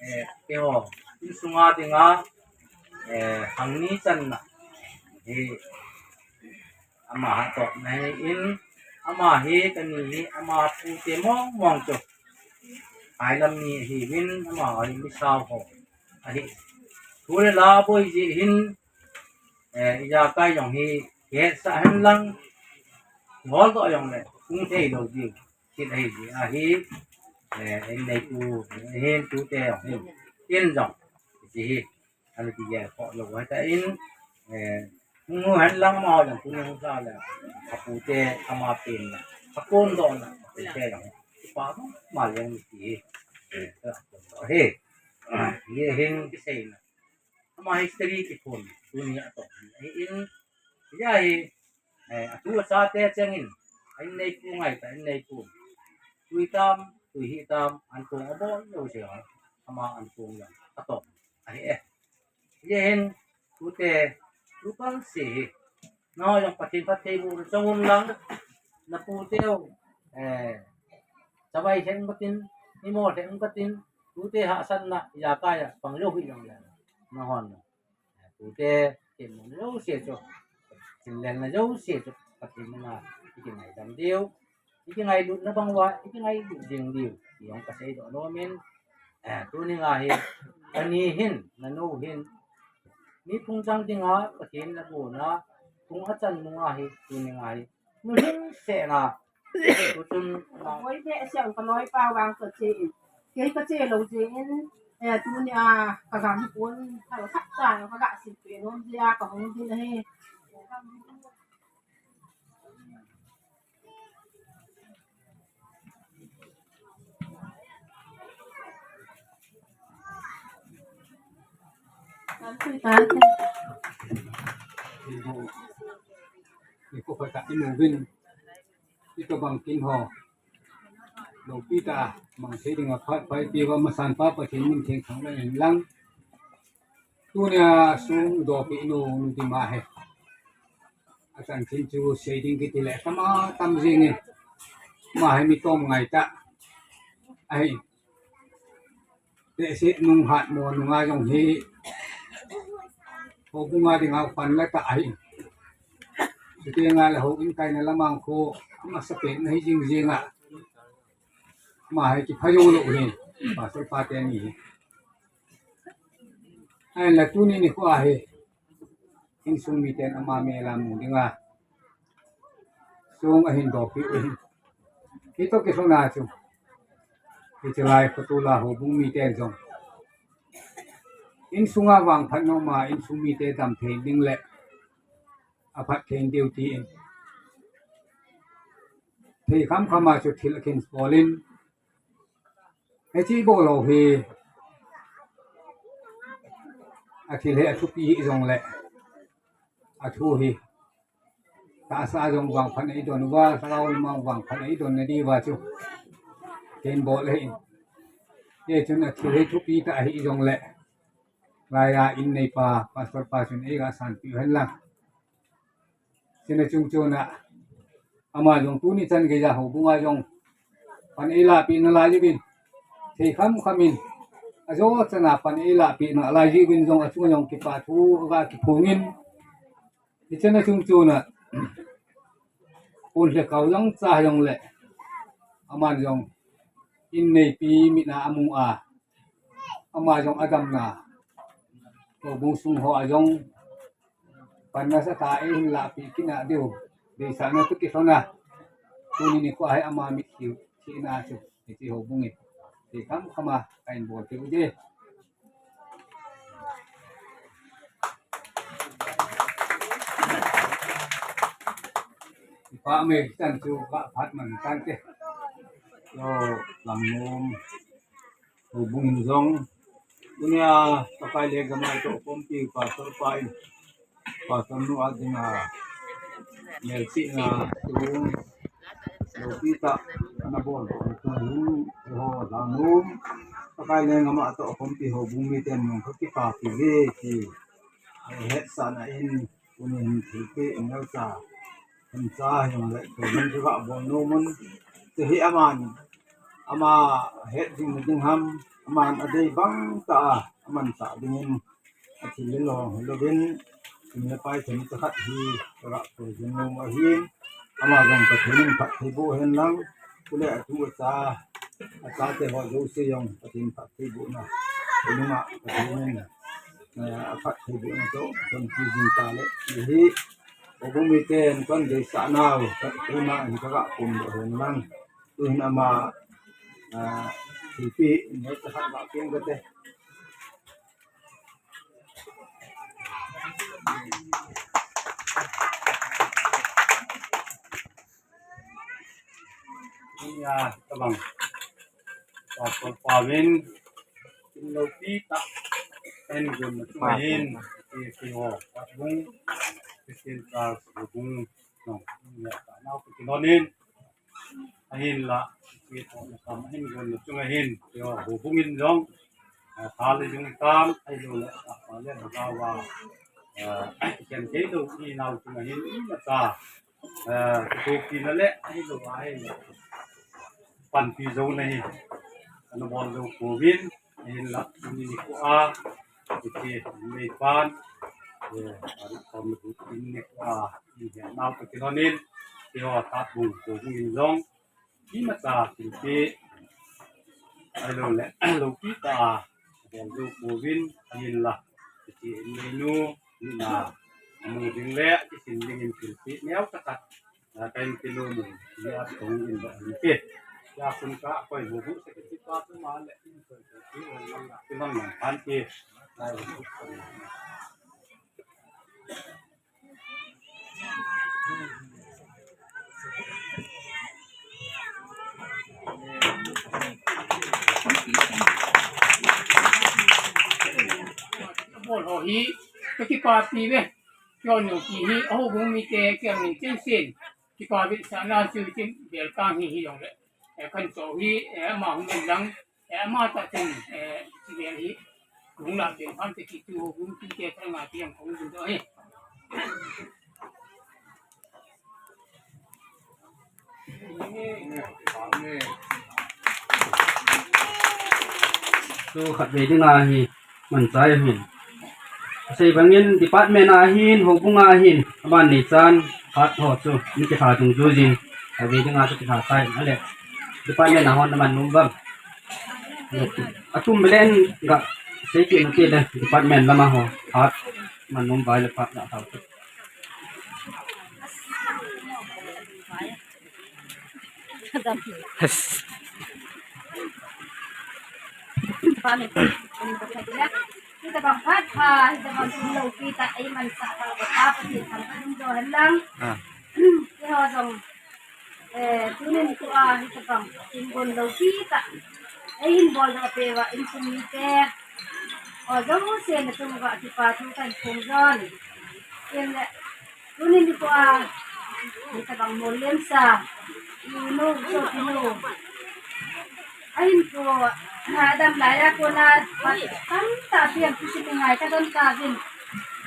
eh, keiho, insunga dinga, eh, hangni channa hi, ama hatona hi in, ama hi, kani hi, ama pute mong mong chu. Hailam ni ahiuvin, ama hi misao ho ahi. Thu le la boi jeh hin, eh, ijakai jong hi, kihetsah hen lang, holdoh jong le, hung thei lou diu, kiti ahi jeh ahi, eh, inneipu, hin tute jong hin, tin jong, ti hi. Ana ti gel khoh lou ahitan, eh, hung hen lang amaho jong tunin hung sa le, apute ama penna, akondohna, apute jong, kipa mama jeng ti hi, eh, akondoh hi, ah, hiche hin kiseina, ama history kiphon, tuni atoh hi, ahin, hiche hi, eh, atu achate chengin, a inneipu ngai ta, inneipu, tui tam, tui hi tam, ankong abol lou se, ama ankong jong, atoh, ahi e. Hiche hin, tute, tu kal se hi. Nangho jong Pathen phattheibohna chang un lang, napute u, eh, chavai lheng katin, nimo lheng katin, tute hahsatna, ijakai a, pang lou hi jong le. Nanghon, eh, tute, themmo jouse chu, thinlelna jouse chu, Pathen mina, ikingaidam diu. Ikingailutna bang uva, ikingailut ding diu, ti jong kasei doh nomin, eh, tuninga hi, kani hin, nanu hin, mi phung chang dinga, Pathen in agonna, phung achan nunga hi, tuninga hi, nu hin sena, tuchun, boi be siang kaloipa vang kache in, kei kache lou jeh in, eh, tunia, kagam pon, kal khat cha, kaga silpe nom jeh a, kahung ding ahi. Iko phatah imu uvin, itobang kin ho, loupi tah a mang thei dinga phat pha ipi uva masanpa Pathen min theng thang lou hen lang. Tunia sung dopi nu, nu ti ma hi. Achanchin chu sei ding kiti le, tam a tam jingin. Ama hi mi tom ngai tah ahi. Tehse nung hat mo nunga jong hi. Houbunga dinga pan la tah ahi. Chuteng le houin kaina lamang khu, amasapen ahi jing jing a. ama hi kipha jou lou hi, pastor pa teni hi. Ahinla tuni nikho a hi, insung miten ama mel a mu dinga song ahin dopi u ahin. Hitoh kilhona chu, hiche lai khotula houbung miten jong insunga vangphat nom a, insung mite damthei ding le aphat thei diu tin, thei khamkham a chu thil akhin bol in, hiche bol ho hi, athil hi athupi hijongle, athu hi tahsa jong vangphat a eidon uva, lhagao lam a vangphat a eidonna diuva chu kei bol ahin. Hichun athil hi thupi tah hijongle, laiya in neipa, pastor pa chun eiga sanpeh u henlang. Chuna chungchona, ama jong tuni chan geija houbunga jong pan eilahpeh nalai jiuvin, thei khamkham in, ajo chana pan eilahpeh nalai jiuvin jong achunga jong kipa thu aga kiphongin, hichun achungchona, pon lhekao jong cha jongle, aman jong in neipi mit a amu a, ama jong adamna, houbung sung hoa jong pan nasatah a eihin lahpeh kit na diu deisahna toh kilhona, tuni nikho a hi ama mitlhi thina chu hiche houbung in thei khamkham a kahin bol peh u ahi. Ipa me chan chu kaphat man tante. Lungnom houbung in jong, tunia Pakai lenggam a itohkhompi pastor pa in, pastor nu a dinga melchihna thu loupi tah ana bol tuhin, eiho lungnom Pakai lenggam a itohkhompi houbung miten jong kakipapi uve ti hetsahna in, tunin thilpeh neocha hemcha hijongle, tunin kagabol nomun, hiche hi aman, ama het jing nading ham, aman adei bang tah a amanchah dingin, athil le lo hilouvin, sum le pai chomcha khat hi kagabol jing nom ahin, ama jong Pathen in phatthei boh henlang, chule atu acha, achate ho jouse jong Pathen phatthei bohna, nunga Pathen in, eh, aphatthei bohna toh, kon pi jing tale, hiche hi houbung miten kon deisah nau, Pathen in kagapomdoh henlang, tuhin ama, ah, thilpeh neocha khat gapeh kate. Nia, tabang. Pastor pa vin, loupi tah, ahin gonna chunga hin, ti, ti ho, patbung, Christian Church, bung, no, nia, ta nau, ti, ti, no, nin. Ahinla, kitohna kam ahin gonna chunga hin, keiho houbung in jong, eh, tha le jung tam, ahilouleh, apa le lhagao a, eh, kikhen thei lou, inao chunga hin, imacha, eh, kithopina le, ahilouleh, ahilouleh, panpi jouna hi, ana bol jou pouvin, ahinla, tuni nikho a, hiche, meipan, eh, ana kom nikho a, ihet nau toh kilhonin, keiho Tatbung, houbung in jong, imacha thilpeh, ahilouleh, loupi tah a, bol jou pouvin, ahinla, hiche inneinu, nina, amu ding le, kisin dingin thilpeh, neocha khat, a, kahin pe nom u, nia tong in ba, in pe. Tia kun ka, koi houbung secretary pa tu ma le, in koi, koi, koi, koi, koi, koi, koi, koi, koi, koi, Bol ho hi, kakipapi ve. Keiho nupi hi, ahoubung mite kiang in chengsen. Kipa vetsahna chu tin belkang hi hijongle. Eh, kahin cho hi, eh, ama hung in lang, eh, ama tah chun, eh, chi bel hi. Hung la pen phan te ki tu houbung mite thangvah ti ang kong ding doh hi. Chu khatvei dinga hi manchai ahin. Asei bangin department a hin, houbung a hin, aban neichan, phat ho chu, mi kitha dungjuijin, khatvei dinga chu kitha chai in ale. Department a hon na man nom uvem? Atum belen ga sei kit u hite le, department lama ho. Hat man nom uvem le phat na tao. Hitabang phat pha, hitabang thil loupi tah, eimansah pha, Pathen thangvah in umhen lang. Ah. Keiho jong, eh, tunin tua, hitabang, thil gon loupi tah, eihin boldoh peh uva, insung mite ho jouse natung uva, kipa thu kahin phong jin. Tin le, Tunin nikho a, hitabang Mollensa, inu, sopinu. Ahin po, na adam laiya kona, phat tamtah apiang, kisin ngai tah don kavin.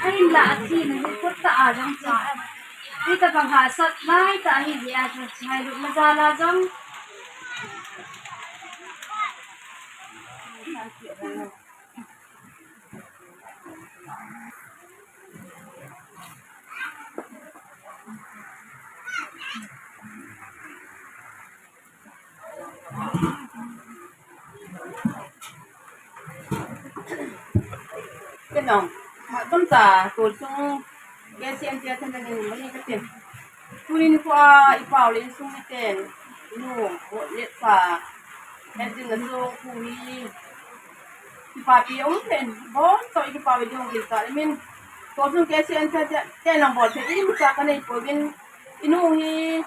Ahin la athi na hi kut tah a jong chu. Hitabang hahsat lai tah ahi jeh a chu, ngailutna jal a jong. Kei jong, ma tum ta, tu chung, K C N te a then ding mani ka tin. Tunin nikho a i pau le insung miten, inu, ho le pa, en din na so, ku hi, kipapi um pen, bon, to i kipapi ding gil ta, I mean, to chung K C N te, te, te nang bol te, i mu sa ka nei po bin, inu hi,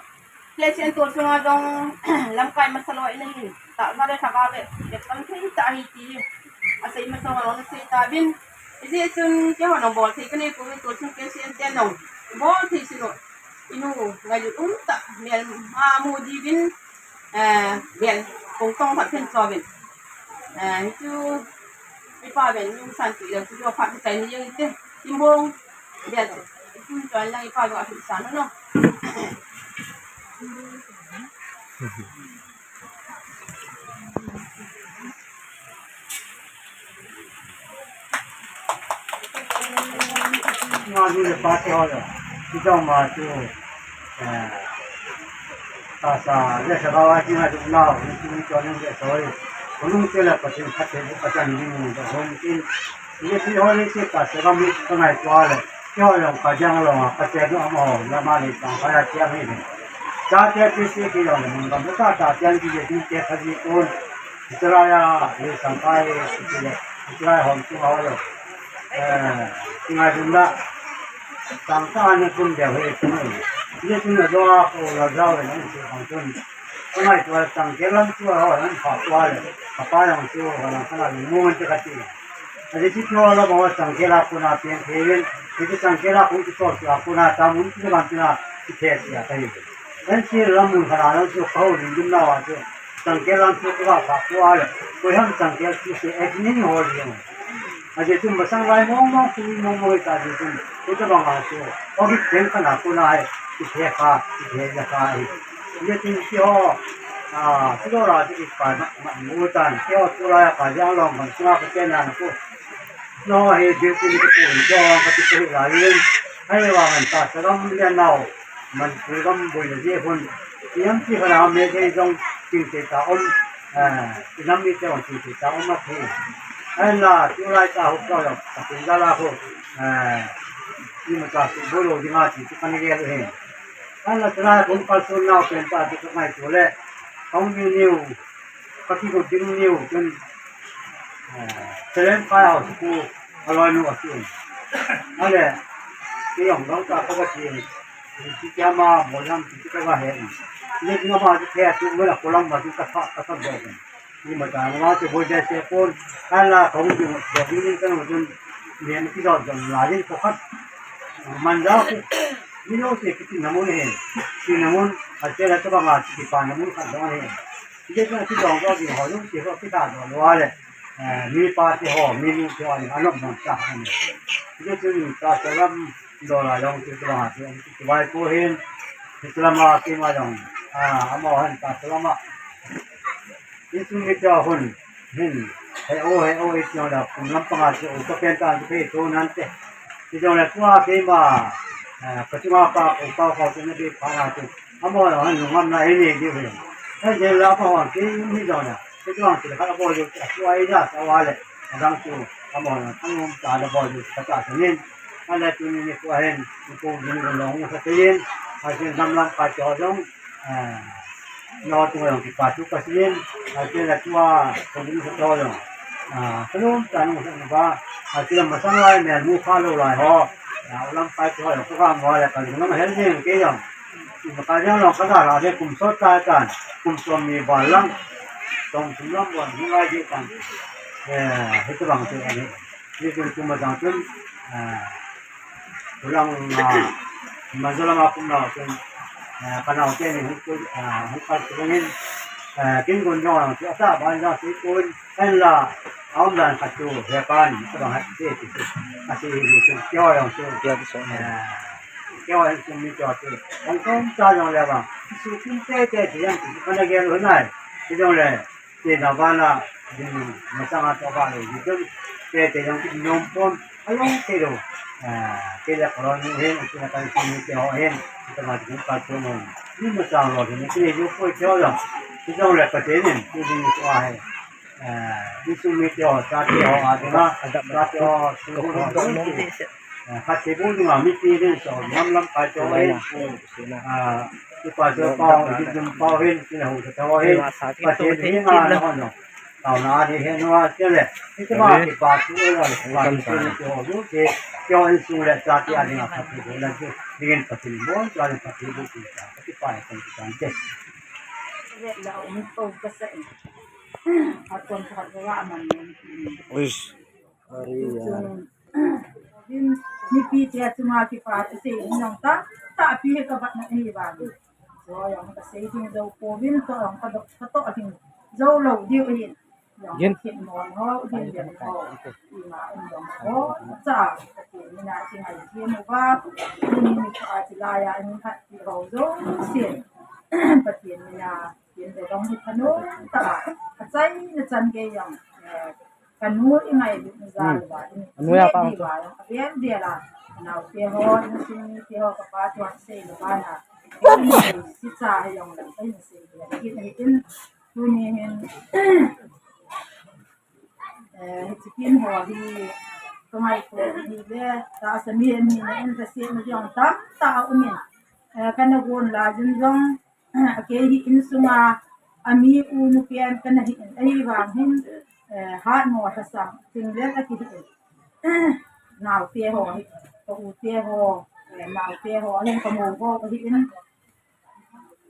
K C N to chung a jong, lamkai masa lou ina hin, ta, za le tha ka ve, ke pan thei ta hi ti, a sei masa lou na sei ta bin, Hijeh chun keiho nang bol thei kanei pouvin, tu chun K C N te nang bol thei sinu. Inu, ngailut um tah, mel ma mu diuvin, eh, bel kong tong phat pen cho uvin. Eh, hichu, i pa bel nung san ti le, chu phat chai ni jeng te, i bong, bel, i chun chon lang i pa lo a phi san no. Nga du le pa te ho le. Ti jong ma chu, eh, ta sa le sa ba wa ti nga du na, ni ti ni to ni le so. Ko lung te le pa tin ka te ka chan ni mu da hon tin. Ni ti ho le ti ta sa ba mi ka ngai to le. Ti ho le ka jang lo ka te du ama ho la ma le ta ka ya ti a mi. Ta te ti ti ki lo le mun ka ta ta ti an ti le ti te ka ji ko. Israel, Israel, Israel hom tu hao lo. Eh, ngai dun da. Tang ta ne kun de he tu. Ye tu na do a ko la jao le nang se hong tun. Ko ngai tu tang ke lam tu hao nang pa tu le. Pa pa yang tu hao nang kana mu ngan te ka ti. Ade ti tu la mo tang ke la ko na pian ke yen. Ti tang ke la ko tu so tu ko na ta mun tu ban tu na ti ke ya ka yi. Kan si lam mun kana nang tu ko rin dun na wa tu. Changkel lam chu ka va pha pua le. Koi ham changkel chu se ek ni ni ho le. A je chu masang lai mong mong chu mong mong ta je chu. Chu ka bang a chu. Ko bi chen ka na ku na hai. Chu the kha, chu the ja kha hai. Je chu si ho. A, chu lo ra chu ki pa ma, ma mu tan. Chu ho chu la ka ja long ban chu ka chen na ku. No he je chu ni ku jo ka chu la yin. Hai wa han ta sa lam le nau. Manipur gam boina jeh hun, i nam ti khat a me kei jong tin te ta um, eh, i nam mite jong tin te ta um a thei. Ahin la, tulai ta huk ta jong, ka tin da la khu, eh, i ma ta su bolo ding a ti tu kan gel u hi. Ahin la, tulai kum ka sun nau pen ta ti ka ngai tu le, kong niu niu, ka kigo ding niu, chun, eh, Seren Pai House khu a loi nu a chun. A le, kei jong dong ta ka va chun. Ti kia ma, bo jam ti ka va he. Ni nga ma ti the tu mo la ko lam ma ti ka pha, ka pha bo. Ni ma ta ma ti bo ja se kon. Ka la ka hung ti mo, bo ni ni ka no chun. Ni ma ti do jong la jin ko khat. Man da ku. Ni no se ki ti na mo he. Ti na mo, a te la ta ba ma ti pa na mo khat do he. Hijeh chun a thi dong dong ding ho jong ti ho ti ta dong lo le. Eh, mi pa ti ho, mi nu ti ho ni a nom dong ta ho ni. Hijeh chun ta sa lam do la jong ti to ha ti ti vai ko hin. Ti sa lam a ti ma jong. A, ama han ta sa lam a. Ti sung ni ta hun. Hin. He o, he o, i ti ho la kum lam pa nga ti o ka pen ta ti pe to nan te. Ti jong le tua ke ma. Eh, ka ti ma pa ko pa ko ti na bi pa na ti. Amo lo han lungam na ini di hu. Hei, jeng la pa hon, ki ni jong na. Ki jong ki kha bol ju, a tua i ja sa wa le. A dang chu, a bol na, thang um ta le bol ju, ka ta sa nin. A le tu ni ni ku a hin, ni ku ni ku long sa te yin. A jeng dam lam pa cho jong. A, no tu jong ki pa tu ka si yin. A jeng la tua, ku ni sa cho jong. A, ka lum ta nu sa ba. A jeng ma sang lai, me mu kha lo lai ho. A, lam pa cho jong, ku ka mo le, ka lu na ma hen jeng ke jong. Maka jang long ka da ra de kum sot ta tan, kum som ni ba lang, tong kum lang bon ni lai de tan. Eh, hitu bang tu ani. Ni tu tu ma jang tun, eh, kulang, ah, ma jala ma kum na tun, eh, ka nau te ni hu tu, ah, hu ka tu ngin, eh, kin gun jong lang tu ata ba jang tu kun, en la, aum dan ka tu, he pan, tu bang ha, tu, tu, tu, a tu, tu, tu, kyo jong tu, kyo tu so, eh, Keo hin sum ni keo te. Hong kong cha jong le bang. Su kin te te te yang ti kana gel hun ai. Ti jong le. Te na ba na. Din ma chang a to ba le. Di jong te te yang ti nom pon. A long te lo. Ah, te le ko ni hin, ti na kan sum ni keo hin. Ti ma ti pa to mo. Ni ma chang lo ni ti ni yo ko keo jong. Ti jong le pa te ni. Ti ni ko ai. Eh, insung mite ho, chate ho, adinga, chate ho, sungkul ho, eh, khat te bu dinga, mipi din so, nam lamkai te ho, eh, eh, kipa te ho, pao, jum pao hin, kina hu te ho hin, pa te dinga, no, no. Tao na ni hin, no, te le. Ite ma, kipa tu, eh, kipa tu, te ho, te, te ho, insung le, chate adinga, khat te bu, la, te, dingin pa te, bon, chate pa te, bu, te, kipa, eh, kan, kan, te. Uish. Ari ya. Nipi te chunga kipa te sei in jong ta, ta pi he ka bat na hi ba. So jong ka sei ding dou pouvin to jong ka dok ka to ding. Jou lou diu hin. Jong kin. Kit mon ho, din din ho. Ima um jong ho. Cha, ka ti ni na ti ngai ti mo ba. Ni ni ka ti la ya ni khat ti ho jo. Sin. Ka ti ni na. Tin le dong hi ka nu ta, ka chai na chan gei jong, eh, ka nu i ngai lut na jal ba, i nu ya pa di ba, a vel vel a, nau te ho, insung mite ho, ka pa tuan sei le ba na, si cha hi jong le, ka hin sei le, kin hi in, tuni hin, eh, hiche kin ho hi, ka ngai ko hi le, tahsa mi, mi na in ka sei na jong tam ta um in, eh, ka na gon la jin jong, a kei hi insunga, a mi u nu pen kana hi in, ahivang hin, eh, hat mo thasang, thing lel a kihi in. Nau te ho hi, ka u te ho, eh, nau te ho, ahin ka mo ho, ka hi in.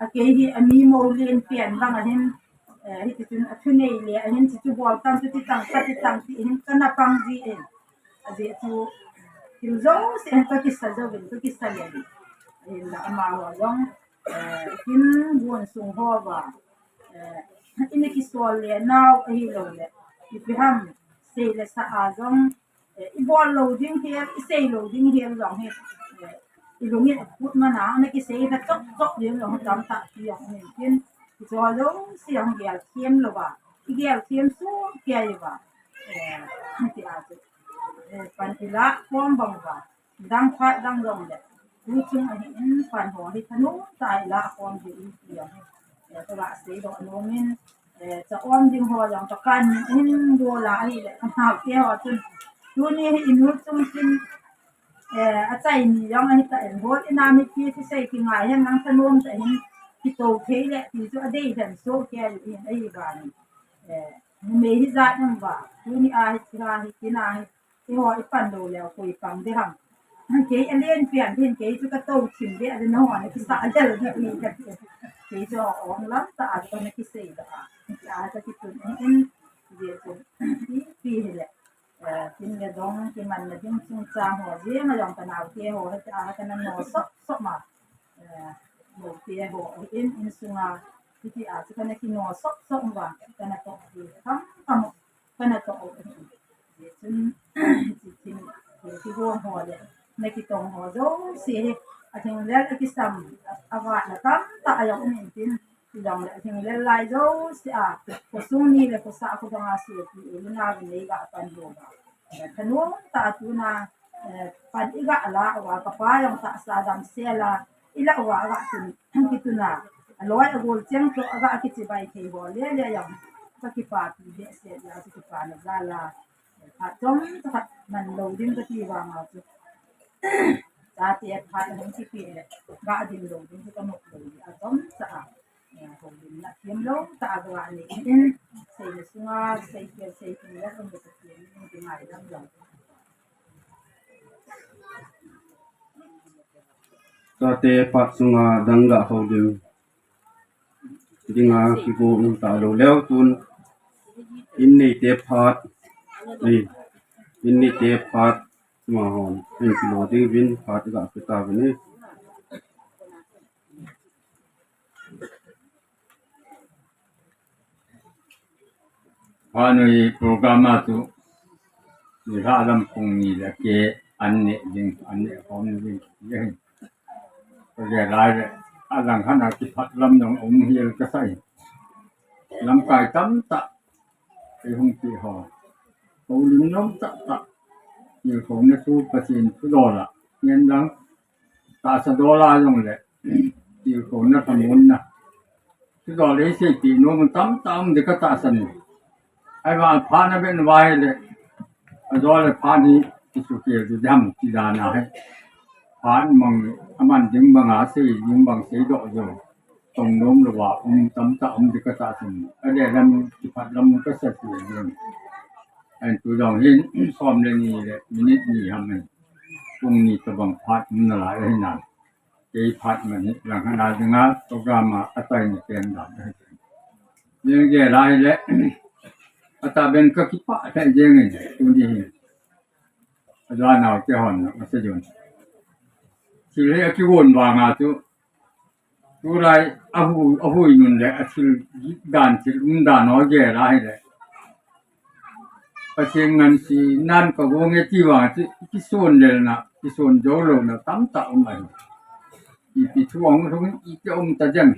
A kei hi a mi mo len pen vang ahin, eh, hiti chun a thunei le, ahin chu chu bol tam, chu ti tang, ka ti tang, ti hin kana pang ji in. A je chu, thil jouse hin ka kisa jouvin, ka kisa le. Ahin la ama ho jong, eh, kin gon sung ho va, eh, ina kisol le nau ahilou le, ipi ham, sei le sa a jong, eh, i bol lou ding hel, i sei lou ding hel jong hi, eh, i lungin a phut man a, na kisei na chop chop ding jong tam ta ti jong hin kin, i cho jouse jong gel them lou va, i gel them su kei va, eh, ti a chu, eh, pan i la khom bang va. Dang phat dang jong le. Tu chung ahi in pan ho hi thanung ta i la khom hi in ti jong hi. Eh, ka la sei doh nom in, eh, cha om ding ho jong ka kan in do la hi le. Ka nau te ho chun. Tuni hi i nu chung chin, eh, a chai ni jong ahi ta in bol in a mipi thusei kingai hen lang thanom ta hin. Kito thei le ti chu a dei hen so kei in ahi ba ni. Eh, numei hi jat um va. Tuni a hi, ti a hi, ti na hi. Eiho i pan lou leh koi pang ding ham. Kei a len pian ding, kei chu ka tou thim ding, a ding ho na kisa a del ding i ka ti. Kei chu a ong lam ta a ka na kisei da a. Ti a ka kitun in in. Ye chu. Ipi hile. Eh, tin le dong, kimanna ding chungchang ho, jeng a jong ka nau te ho, hiti a ka na no sop sop ma. Eh, no te ho, in, insunga, hiti a chu ka na kino sop sop ma, ka na to ti. Kam, kam. Kana toh u. Chun, ti, ti, ti, ti ho ho le. Na kitong ho jouse hi. A thing lel a kisam. A, a vat na tam ta a jong um in tin. Ti jong le a thing lel lai jouse a. Khosung ni le khosa khodang a sopi u na ve nei ga pan ho ga. Thanom ta a tuna, eh, pan i ga la uva ka pa jong tahsa damsel a. I la uva ga tun, kitun a. aloi agol cheng chu aga kichibai thei ho le le jong, ka kipapi behseh jeh a chu kipana jal a, phat chomcha khat man lou ding kati vang a chu, chate phat ahung kipe le, ga ding lou ding chu ka nop lou jeh a chomcha a, eh, houlimna themlou tah a ga nei in, seina sunga seikhel seithum le um le Pathen in kingaidam jong. Chate phat sunga dang ga houlim dinga kigo um talou leu tun, in neite phat, eh, in neite phat, amahon in kilo ding uvin phat ga pe tauvin e. Phat noi program a chu, nilhah lam pung ni le keh an neh ding, an neh khom ding, ding. Ka gel lai le, alang khat a kiphat lam jong um hel kasa e. Lamkai tamtah, ei hung pi ho. Houlim nom tahtah. Tilkhouna chu Pathen thudol a, ngen lang, tahsa dol a jong le, tilkhouna lhamonna. Thudol ei seipeh nom tamtah um ding ka tahsan e. Ahivang phat na vet uva ahile, ajole phat hi kisukhel ding ham ti dan ahi. Phat mang, aman ding banga sei ding bang seidoh jo. Tong nom louva um tamtah um ding ka tahsan e. Adeh lam, kiphat lam ka sa thei ding. Ahin tu jong hin, som le ni le minute ni ham ahi. Pung ni tobang phat um nalai ahi na. Kei phat man hi lang khat a dinga program a achaina pen dan ahi. Ning gel lai le, atah ben ka kipah lheh jeng in, tuni hi. Aja naote hon, asa jon. Thil hi akivon vanga chu, tulai ahui, ahui nun le, athil dan, thil um dan ho gel lai le, Pathen ngansi nan ka gong e ti vang chu, kison lelna, kison jou louna tamtah um ahi. Ipi thu ahung lhung, iti um ta dem.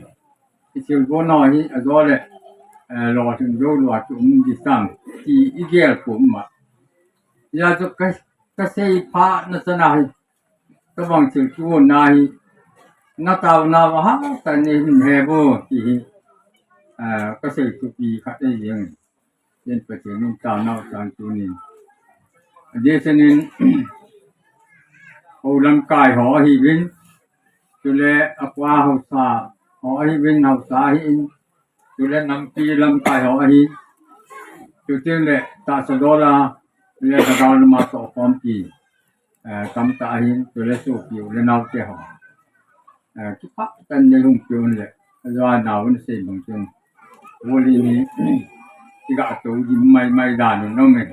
Kithilgon ho hi ajole, eh, lolhing jou lou a chu um ding sam, ti igel pum a. Hijeh chun ka, ka seiphat na chan ahi. Tobang thil kivon na hi, na taona va hatah in hin he vo, ti hi, eh, ka sei thupi khat ahi jeng. Yen Pathen in taona u chan tunin. Adeh senin, hou lamkai ho ahiuvin, chule akua haosa ho ahiuvin, haosa ahin, chule nampi lamkai ho ahin, chuteng le tahsa dol a, le Lhagao lama tohkhompi, eh, tamtah ahin, chule sopi u le naote ho. Eh, kipah tah in nei hung pe un le, aja naovin sei bang chun, holi ni, iga tou ding mai mai dan un nom e.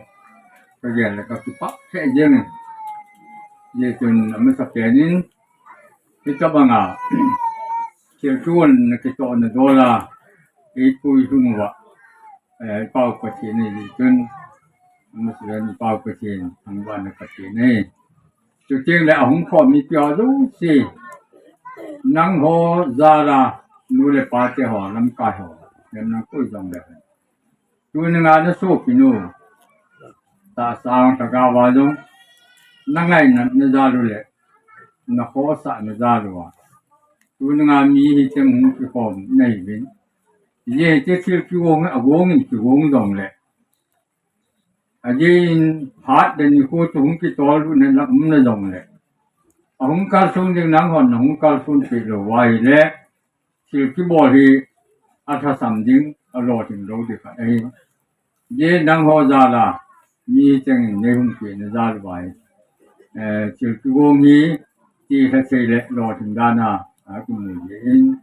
Ka gel le ka kipah lheh jeng e. Hijeh chun amasapen in, hitobanga, thil kivon na kitohna dol a, eipui lhung uva, eh, Pau Pathen ahi chun, amasapen in Pau Pathen, thangvahna Pathen ahi. Chuteng le ahung khom mipi ho jouse, nangho jal a, nu le pate ho, lamkai ho, nang koi jong le. Tuni a na sopinu, tahsa a, lhagao a jong, na ngainatna jal u le, na khohsahna jal uva, tuni a mi hicheng hung kikhom nahiuvin. Hijeh chun thil kigong, agong in kigong jong le, ajeh in phat le nikho chu hung kitol lut na um na jong le, ahung kalson ding nanghon nahung kalson peh lou uva ahile, thil kibol hi alhasam ding, alolhing lou ding khat ahi. Hijeh nangho jal a, mi cheng in nei hung peh na jal uva hi, eh, thil kigong hi, tilha thei le lolhing dan a, akimu jeh in,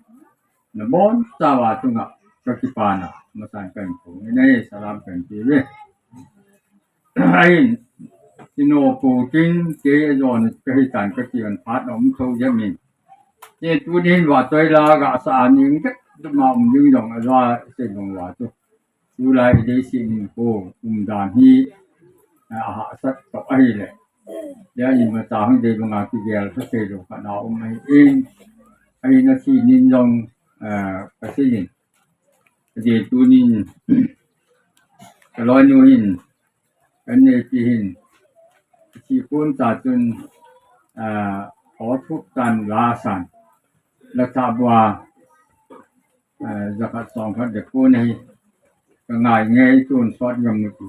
nabonchauva chunga kakipana, masan kahin phong in ahi, salam kahin pe uve. Ahin, ino po tin, kei ajona kahitan kati un phat aum thou jep in. Kei tunin vahchoi la gasa a ning dep dep ma um ding jong aja sei jong uva chu. Tulai leiset in ko umdan hi, a, ahahsat toh ahile. Hia imacha hung dei banga kigel kha thei lou khat na um ahin. Ahin athi nin jong, a, kasei in. Ajeh tunin, kaloinu hin, kanei pi hin, athi kon ta chun, a, hothup tan la san. La tha bua, Eh, jakhat somkhat le ko nei. Ka ngai ngei tun sot ngam ni tu.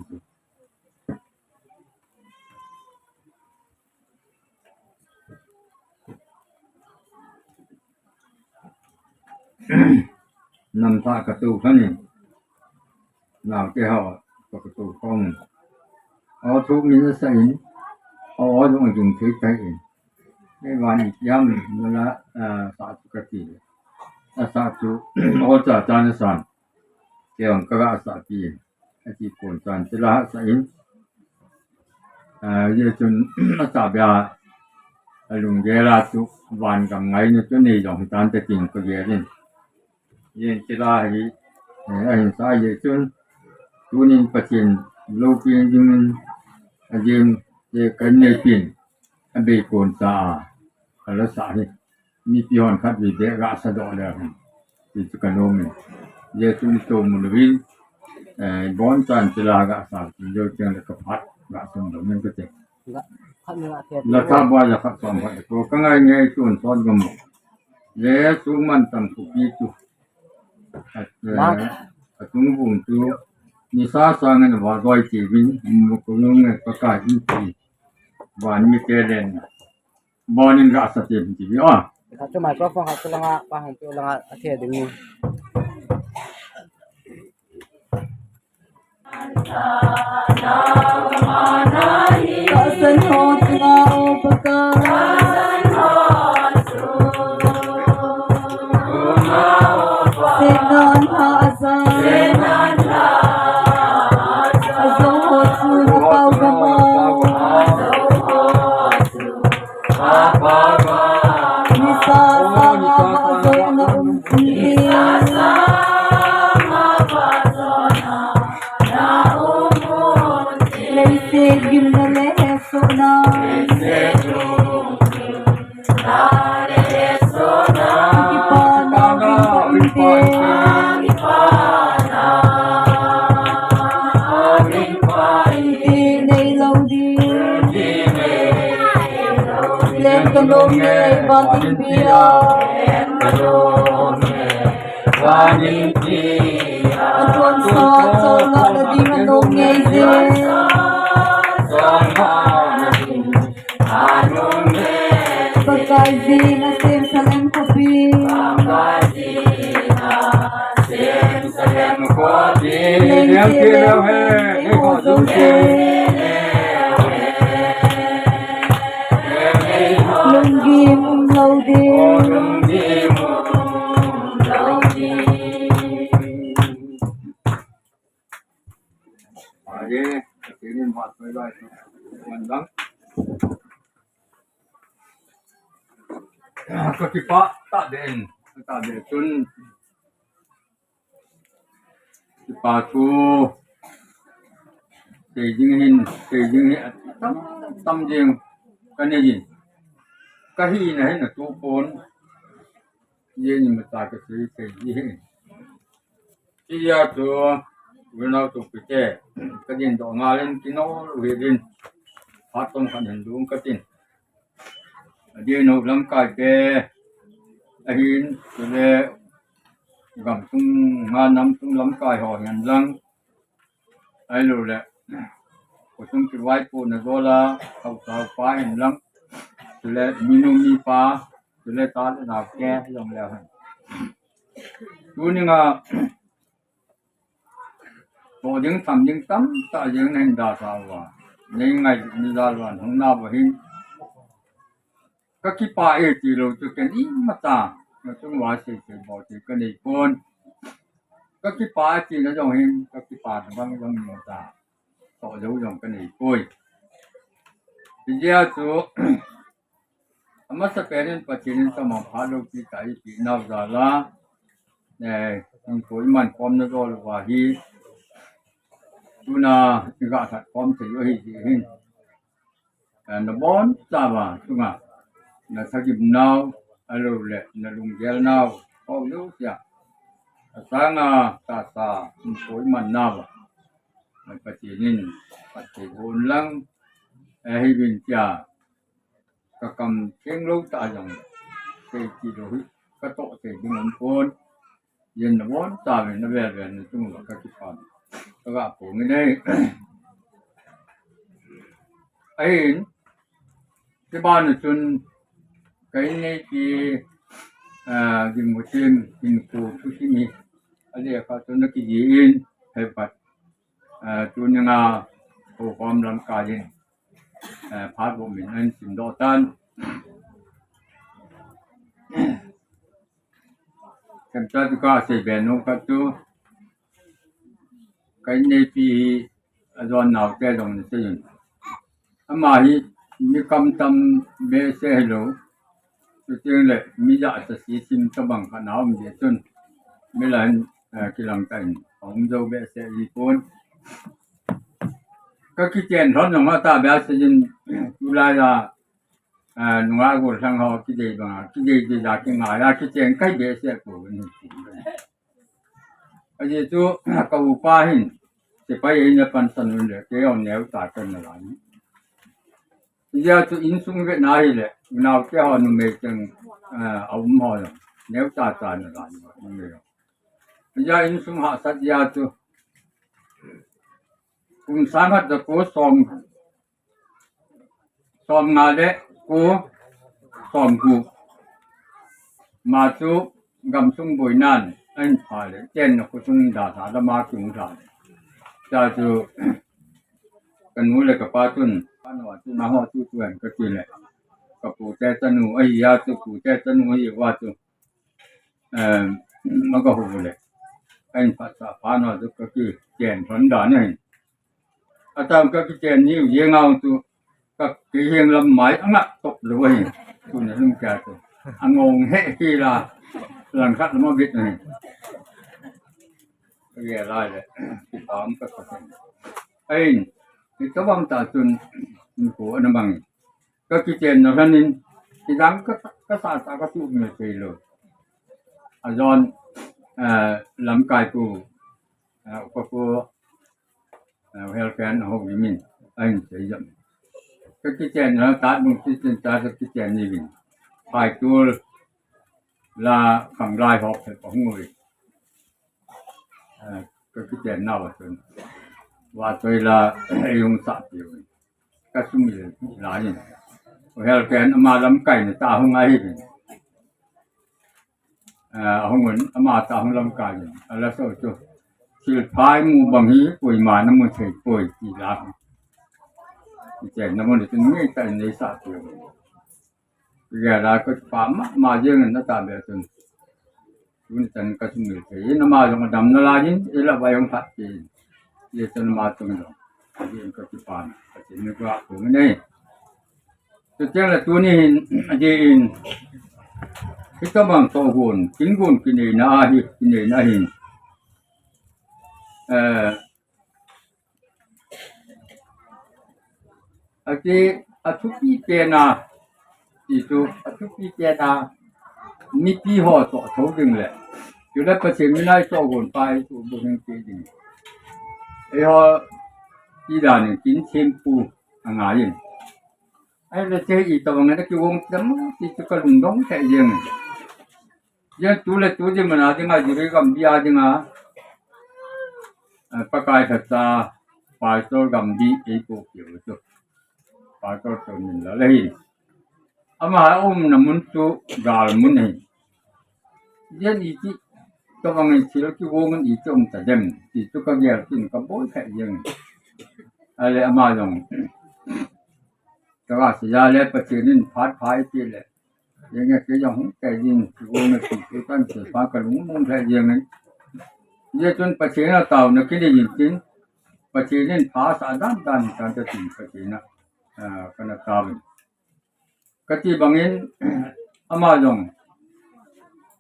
Namtha ka tu khan in. Nau te ho ka tu kong. O thu min sa in. O o dung dung thei thei in. Ei van i kiam na la, ah, sa chu ka ti. A sa chu o cha cha na san. Ke ong ka ga sa pi. A ti kon san te la sa in. Ah, ye chun a sa bia. A lung ge la chu van gam ngai na chu nei jong tan te ting ka ge rin. Yen kila hi, eh, ahin sa ye chun, tunin Pathen lopi dingin, ajen, eh, kan nei pin, abei kon sa a, ala sa hi, mipi hon khat vei beh ga sa doh le hin, ti chu ka nom in. Ye chun to mun vin, eh, bon chan kila ga sa, lo chang le ka phat, ga sum lo men ka te. Khat ni la thia. La kha bua la kha som kha ko ka ngai ngai tun son gam. Le sung man tam ku pi tu. At, eh, atung bung tu. Ni sa sa ngan va doi ti vin mu ku nung ngai pa ka in ti. Van mi te len. Bonin ga sa ti vin ti vi. Ah. Kha tu microphone kha tu langa pa hong tu langa a thia ding. Tahsan ho chunga o Pakai. Seinan ha asan. Ajou ho chu na pau gam a. Nisa sanga vahjoi na um jing. Leiset gimna le hesohna. Kipana ringpa inte. Ringpa inte nei lou ding. Leng ka nom e, van in pia. Van in pia. Atuan sa, chol ngah na ding a nom ngei je. Pakai jin a Jerusalem khopi. Leng ke leng he, he ho jong ke. Lunggim um lou ding. Ka kipah tahbeh in, tahbeh chun. Kipa thu, sei ding hin, sei ding hi, tam, tam ding, ka nei in. Ka hina hin a tu pon, ye ni mata ka sei, sei ding hin. Tia chu, winau tu pite, ka din do ngal in, kino lu hi din, phat tong khan hin lung ka tin. Adin ho lamkai te, ahin, chule, gam sung, nga nam sung lamkai ho hin lang, ahilou le, khosung kivaipohna jola, haosa haopa hin lang, chule, minu mipa, chule, cha le nao te, jong le hen. Tuninga, toh ding tham ding tamtah jeng nahin dalha uva. Nei ngailutna jal uva, hung nau va hin. Ka kipah e ti lou chu ken imacha. Nachung uva sei sei bol thei ka nei pon. Ka kipah e tina jong hin, ka kipana bang jong imacha toh jou jong ka nei poi. Hijeh a chu, amasapen in Pathen in tamang phat loupi tah eipeh nau jal a, eh, hinkho iman khomna jol uva hi, tuna iga that khom thei u ahi jeh hin. Eh, nabonchauva chunga, nasagimnau, ahilou le, nalunggel nau, hou jousea. Asanga tahsa, hinkho iman nauva, Pathen in phatthei boh in lang, eh, ahiuvin tia, ka kam thenglou tah jong, sei ti lou hi, ka toh thei ding um pon. Yen nabon tauvin, navel vel nachung uva kakipah. Kaga pung in ahi. Ahin, kibana chun, ka inneipi, ah, Dingmuthim, Dingku, Thusim hi, alekha chun nakijih in, hephat, ah, tuninga, Khoukhom lamkai in, ah, phat bou min ahin simdoh tan. Kemcha chu kasei be nom khat chu, ka inneipi hi ajon naote jong nasei in. Ama hi mi kamtam behseh hilou. Chuteng le mi jahcha sisim tobang khat na um jeh chun. Mi lah in, eh, kilang tah in aum jou behseh jipon. Kakichen lhon jong atahbeh a seijin, tulai a, eh, nungah gollhang ho kidei banga, kidei dei a kingai a kichen kahi behseh pouvin. Ajeh chu, ka upa hin, sepai ahin apansan un le, kei jong neocha kana lai. Hijeh chun insung vetna hile, unaote ho numei cheng, eh, aum ho jong, neocha cha nalai, numei jong. Hijeh insung hahsat jeh chun, kum sang khat jako som, somnga le ko, somgup. Ama chu gamsung boinan ahin pha le, chenna khosung dalha lama kihung lha le. Hijeh chun, kanu le kapa chun, kanu a chu naho chu chu hen kati le. Kapute chanu ahi a chu, pute chanu ahi uva chu. Em, maka hu le. Ahin phatsah phat uva chu kakichen lhon dan ahin. Atah kakichen niu jeng a chu kakiheng lam mai angah top lou ahi. Tuna lungkia chu. Angong he kila. Langkhat lam abit ahi. Kagel lai le. Kipah kasah. Ahin. Hitobang tah chun. Ko ana bang. Kakichenna lhon in, kidang ka, kasah tah kasuhmil thei lou. Ajon, eh, lamkai pu, eh, upa pu, eh, Helken ahoulim in, ahin sei jom. Kakichenna lhon tat bung kichen ta kakichen ni vin. Phaitul la khanglai hop he pahung uvin. Eh, kakichen nauva chun. Vahchoi la, eh, hung sah piu. Kasumil lai in. Helken ama lamkai na ta hung ahi in. Eh, ahung un ama ta hung lamkai in. Ala so chu. Thilphai mu bang hi koima namu thei poi ti la. Kichen namu ni chun ngeitah in nei sah piu. Kagel a kakipah mama jeng in atahbeh chun. Tuni chan kasumil thei in ama jong adam nalai in, ila vai jong that thei in. Hijeh chun ama chung jong. Hijeh in kakipah in. Pathen in kaga pung in ahi. Chuteng le tuni hin, ajeh in. Hitobang tohgon, kingon kineina ahi, kineina ahin. Eh, Ati, athupi pena, ti chu, athupi pena, mipi ho toh thou ding le. Chule Pathen mina itohgon pa hi chu bu hing ti ding. Eiho, ti dan in kin thempu angai in. Ahile che itobang in akigong tam, ti chu kalungdong thei jeng. Jen tu le tu ding mana dinga, Jiri gambi a dinga, eh, Pakai lhacha, Pastor gambi eipoh keu chu. Pastor Chonminlal ahi. Ama umna mun chu gal mun ahi. Jen iti, tobang in thil kigong in iti um ta dem, ti chu kagel tin kaboi thei jeng. Ahile ama jong. Kaga seija le Pathen in phat pha eipeh le. Jeng e kei jong hung tei jing, kigong e ti chu kan se pha kalung mong thei jeng in. Hijeh chun Pathen a taona kinei in tin. Pathen in pha asah dan dan in kan ta tin Pathen a, ah, kana taovin. Kati bangin, ama jong.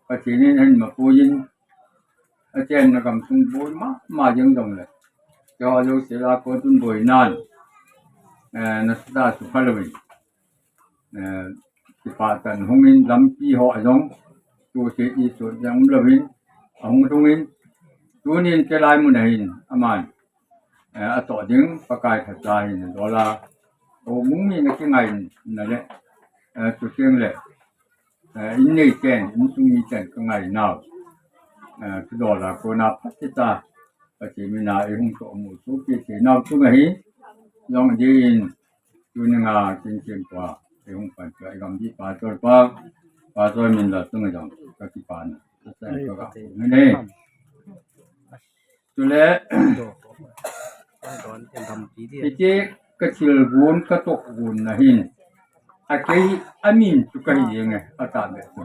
Pathen in ahin mapui in. Achenna gamsung boi mama jeng jongle. Keiho jouse lah a kon chun boinan. Eh, nasatah a sukha louvin. Eh, kipah tah in hungin lampi ho a jong. Tuse isuh jeng louvin. Ahung lhungin. Tunin kei lai mun a hin. Aman. Eh, atoh ding Pakai lhacha hin adol a. Houbung mi na kingaina le. Eh, chuteng le. Eh, innei ten, insung mi ten kangai nau. Thudol a kona phat kita Pathen mina i hung toh mu chu ki thei nau chu ahi. Jong din tuninga kin kin pa i hung pan chu i gam di pa chol pa pa chol min la tung jong ka kipan. Ka sen ka ga ni ne. Chule Hiti ka thil gun ka toh gun na hin. A kei a min chu ka hi jeng e, a ta be chu.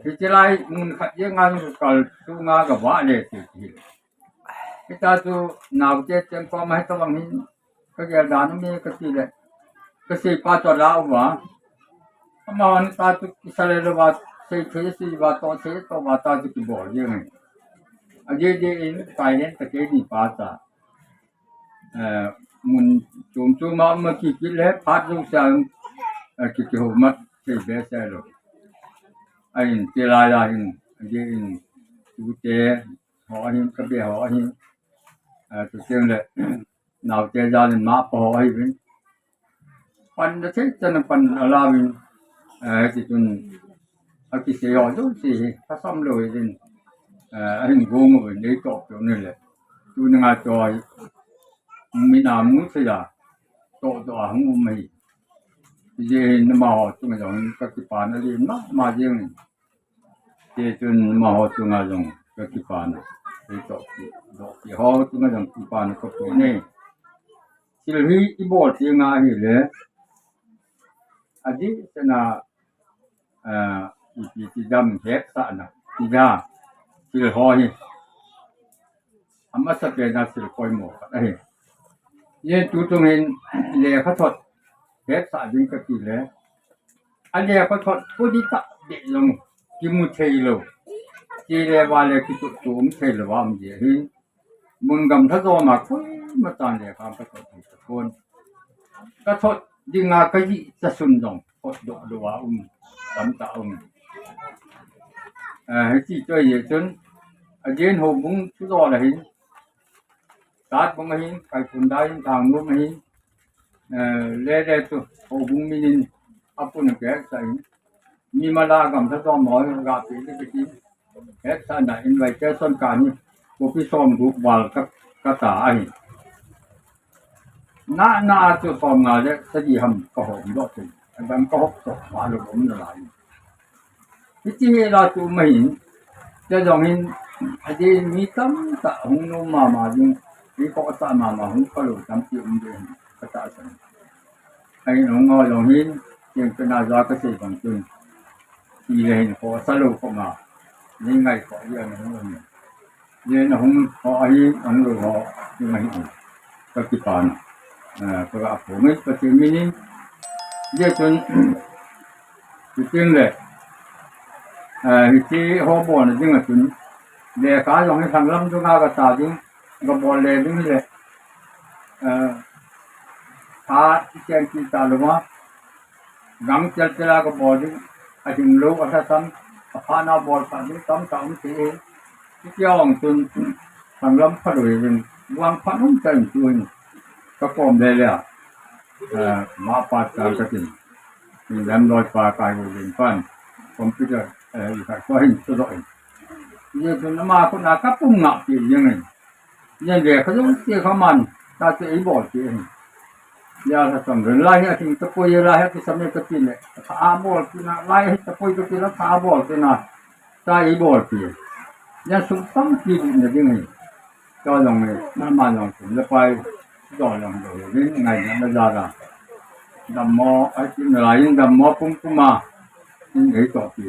Hiti lai mun khat jeng a ka kal chu nga ka va le ti ti. Hita chu nau te tem pa ma hita bang hin ka gel dan mi ka ti le. Ka sei pa to la uva. Ama ni ta chu ki sa le lo va sei thei sei va to sei to va ta chu ki bol jeng e. A je je in kai len ta kei ni pa ta. Mun chom chom a um a kikit le phat lo sa, kiki ho mat thei be sa lo. A in ti lai lai in, a di in, tute ho ahin, ka be ho ahin, tu teng le, naute jal in ma pa ho ahi vin. Pan na thei chan pan a la vin, ti tun, a kisei ho jouse hi, ka sam lo hi vin, a hin gong vin, nei toh peh ni le. Tuninga choi, mina mu thei a, toh toh a hung um ahi. Hijeh hin amaho chunga jong ka kipana len mama jeng in. Hijeh chun amaho chunga jong ka kipana. Hei toh pi, toh pi ho chunga jong kipana ka pu ne. Thil hi i bol teng ahile. Adih sena, ipi ti dam hetsahna. Ti da. Thil ho hi. Amasa pen a thil poimo khat ahi. Hijeh tu chung hin lekhathot hetsah ding ka ti le. A lekhathot pu di ta de jong kimu thei lo. Ti le va le kitu tu um thei lo va um jeh hin. Mun gam tha jo ma koima chan lekha ka thot thei ta pon. Ka thot dinga ka ji ta sun jong. Kot doh doh a um, tamtah um. Hiti choi jeh chun, a din houbung thu doh la hin, Tat bung ahin, Kaikunda hin, Thangnom ahin, le le chu houbung min in, a pun a kehetsah in, mi mala gam tha doh mo ga pi le kiti, hetsahna invitation ka ni, kopi som gup val ka, ka ta ahi. Na, na a chu som nga le sagi ham ka hom doh chu. A dang ka hop toh ma lo um na lai. Hiti hi la chu ma hin. Cha jong hin, a di mi tamtah hung nom mama ding. Hi ko sa mama hung ka lo tampi um ding. Ka ta san. Ahin hung o jong hin, tiang ka na ja ka sei bang chun. Ti le hin ko sa lo ko ma. Ni ngai ko ya ni hung ni. Ye na hung ho ahi, hung lo ho, ni ma hi. Ka kipana. Ka ga pho ngai ka ti mi ni. Ye chun, ti ting le. Hiti ho bol na ding a chun. Lekha jong hi sanglam chu nga ka ta ding. Ka bol le ding le. Tha i chen ki ta lo ma. Gang chel chel a ka bol ding, a hing lo, a lhasam, a phat na bol kha ding, tamtah um thei e. Hiti a ong chun, sanglam pha lo e vin, vang pha um ta in tu in, ka kom le le a. Ma pa chan ka tin. Tin lam loi pa kai u vin pan. Computer, i kha ko hin tu do in. Ye chun ama ko na ka pum nga pi jeng in. Yen ve ka jong ti kha man, ta te i bol ti hin. Ya sa tam ren lai hi a ting ta poi lai hi ki sam ka ti le. Ka a bol ti na lai hi ta poi ka ti la ka a bol ti na. Ta i bol ti. Ya sum tam ti bu na ding hi. Ka jong ni, na ma jong sum le pai. Jong jong do ni ngai na na ja da. Dam mo, ai ti na lai dam mo pum pum ma. Ni ngai to ti.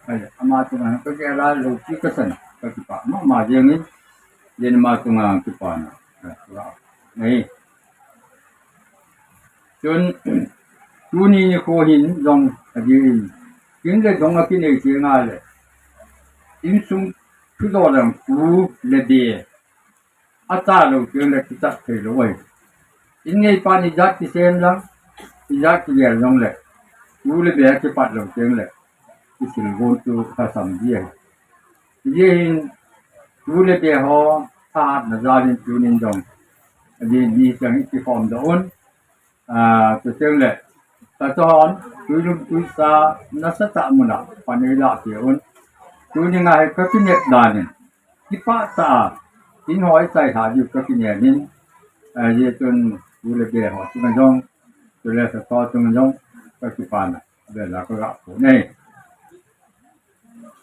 Ai, ama tu na ka ke la lo ti ka san. Ka ti pa ma ma jeng ni. Yen ma chunga kipana. Nei. Chun, tuni nikho hin jong a din. Kin le jong a kinei ti nga le. Insung thu do lang tu le de. A ta lo ti le ki tak thei lo ai. In nei pa ni jat ki sem lang. I jat ki le jong le. Tu le be ki pat lo ti le. Kisil gon chu ka sam ji ahi. Ji hin tu le be ho thahatna jal in tunin jong. Ajin ni chang i kikhom doh un. Aa, tu teng le. Ka chon, tuilum tuisa, nasatah muna, pan ei lah peh un. Tuni nga hi ka kinep dan in, kipah tah a, in hoi sai ha diu ka kinep in, eh, ye tun, u le be ho chunga jong, tu le sa to chunga jong, ka kipana, be la ka ga pu nei.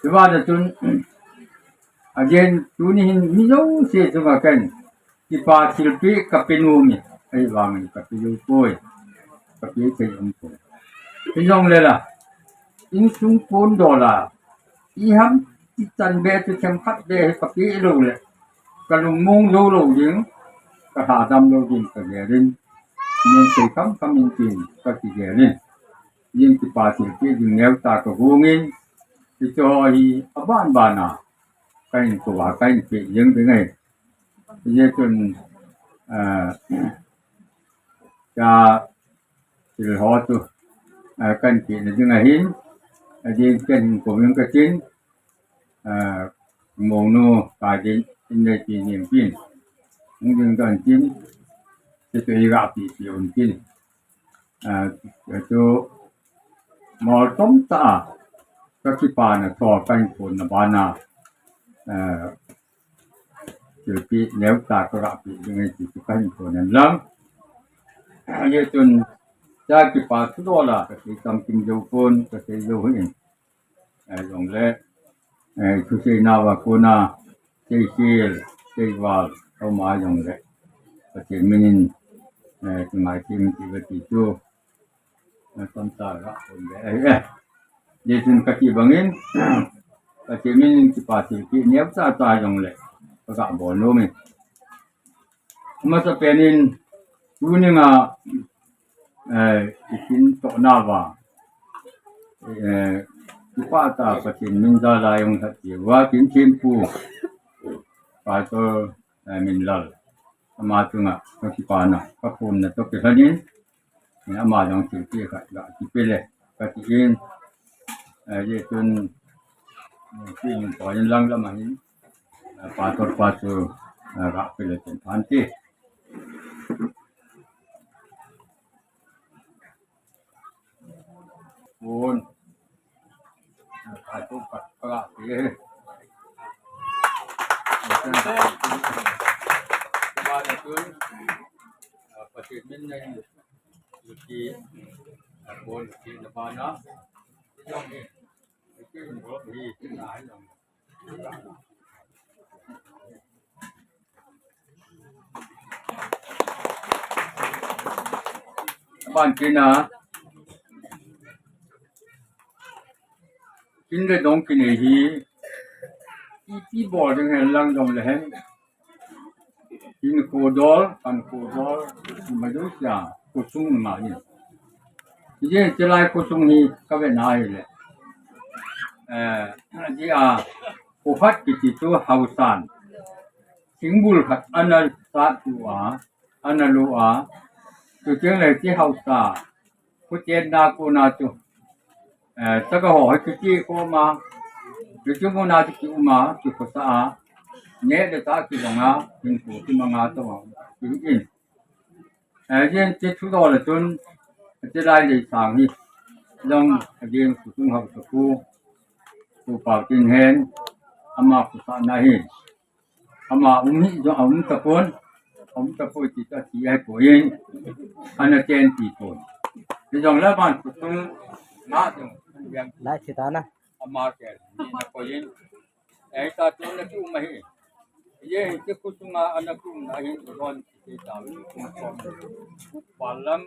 Tua na tun, again, tuni hin mi jouse chunga ken, kipa thilpeh ka pe nom e, ahivangin ka pe jou poi, ka pe thei um poi. Hijongle la, insung pon dol a, iham ichan be chu themkhat be hi ka pe lou le, ka lungmong jou lou ding, ka lhadam lou ding ka gel in, nin sei kham kham in tin ka kigel in. Yin kipa thilpeh ding neo tah ka hung in, hiche ho hi aban ban a, ka hin kou a, ka hin pe jeng ding ahi. Hijeh chun, ah, cha thil ho chu, ah, ka hin pehna ding ahin, adin ken hin kou jeng ka tin, ah, mounu ka din in nei pi ning pin, hung ding ka hin tin, hiche chu i ga pe pe un tin. Ah, chu mol tom tah a, ka kipana tho ka hin phonna bana, ah, thilpeh neo tah ka ga pe ding ahi ti chu ka hin phon in lang. Hijeh chun, cha kipa thudol a, ka sei tam kim jou pon, ka sei jou hih in. Ahijongle, eh, thusei nauva kona, seikhel, seival, aum a jongle, Pathen min in, eh, kingai them in ti va ti chu, eh, tam tah a ga phon le, eh, eh. Hijeh chun ka ti bangin, Pathen min in kipa thilpeh neo tah tah jongle, ka ga bol nom e. Amasapen in, tuni nga, eh, i kin toh nauva, eh, kipah tah a Pathen min jal a hung lhat peh uva, kin thempu, Pastor, eh, Minlal, ama chunga ka kipana, ka phonna toh kilhon in, ama jong thilpeh khat ga kipe le, ka ti in, eh, hijeh chun, eh, thil min poi in lang lam ahin, eh, Pastor pa chu, eh, ga pe le chen phan ti. Pon. Eh, Pastor pa, pa ga pe. Ba le chun, eh, Pathen min nei Luti, a kon luti na bana. Jong hi, luti in bol hi, na hi jong. Ban kina, kin le dong kinei hi, iti bol ding hen lang jong le hen. Hinkho dol, kankho dol, ima dol sia, khosung nga in. Hijeh chun hilai khosung hi ka ve na hile. Eh, hijeh a, kho khat kiti chu Haosan. Thingbul khat ana sat u a, ana lo a. Chuteng le hiche Haosa. Khochenna kona chu, eh, sagaho hi kiti koma, kiti muna chu kiuma, kikhosah a, neh le chah kibanga, hinkho kimanga, tobang, ki in. Eh, hijeh chun chu dol a chun, hilai lei sang hi, jong, again, khosung haosa pu, Pu Paotinhen, ama khosahna hi. Ama um hi jong aum tapon, aum tapoi ti ta ti ahipoi, ana chen ti pon. Hijongle ban khosung nga jong, lai thi ta na. Ama ken, ni na koi in. Ei ta tu na kium ahi. Ye, hiche khosunga ana kiumna hin, don ti ta, kum som. Kum val lam,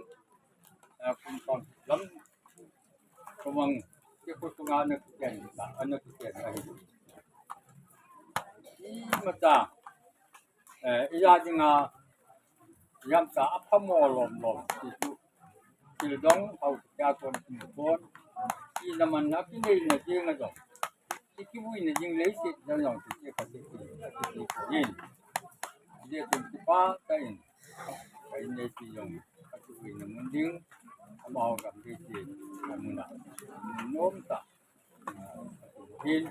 eh, kum som lam. Kum ang, hiche khosunga ana kichen ta, ana kichen ahi. Ima cha, eh, ija dinga, ijat cha aphamo lom lom, ti chu, thil dong, hao cha kon kum kon, ina man na kinei na jing a jong, kivui na jing leiset na jong, ti chu ka ti, ti chu ko in. Hijeh chun kipah tah in, ka in nei ti jong, ka kivui na mun ding, amaho gam ding ti, ka mun a, mun nom tah. Hin,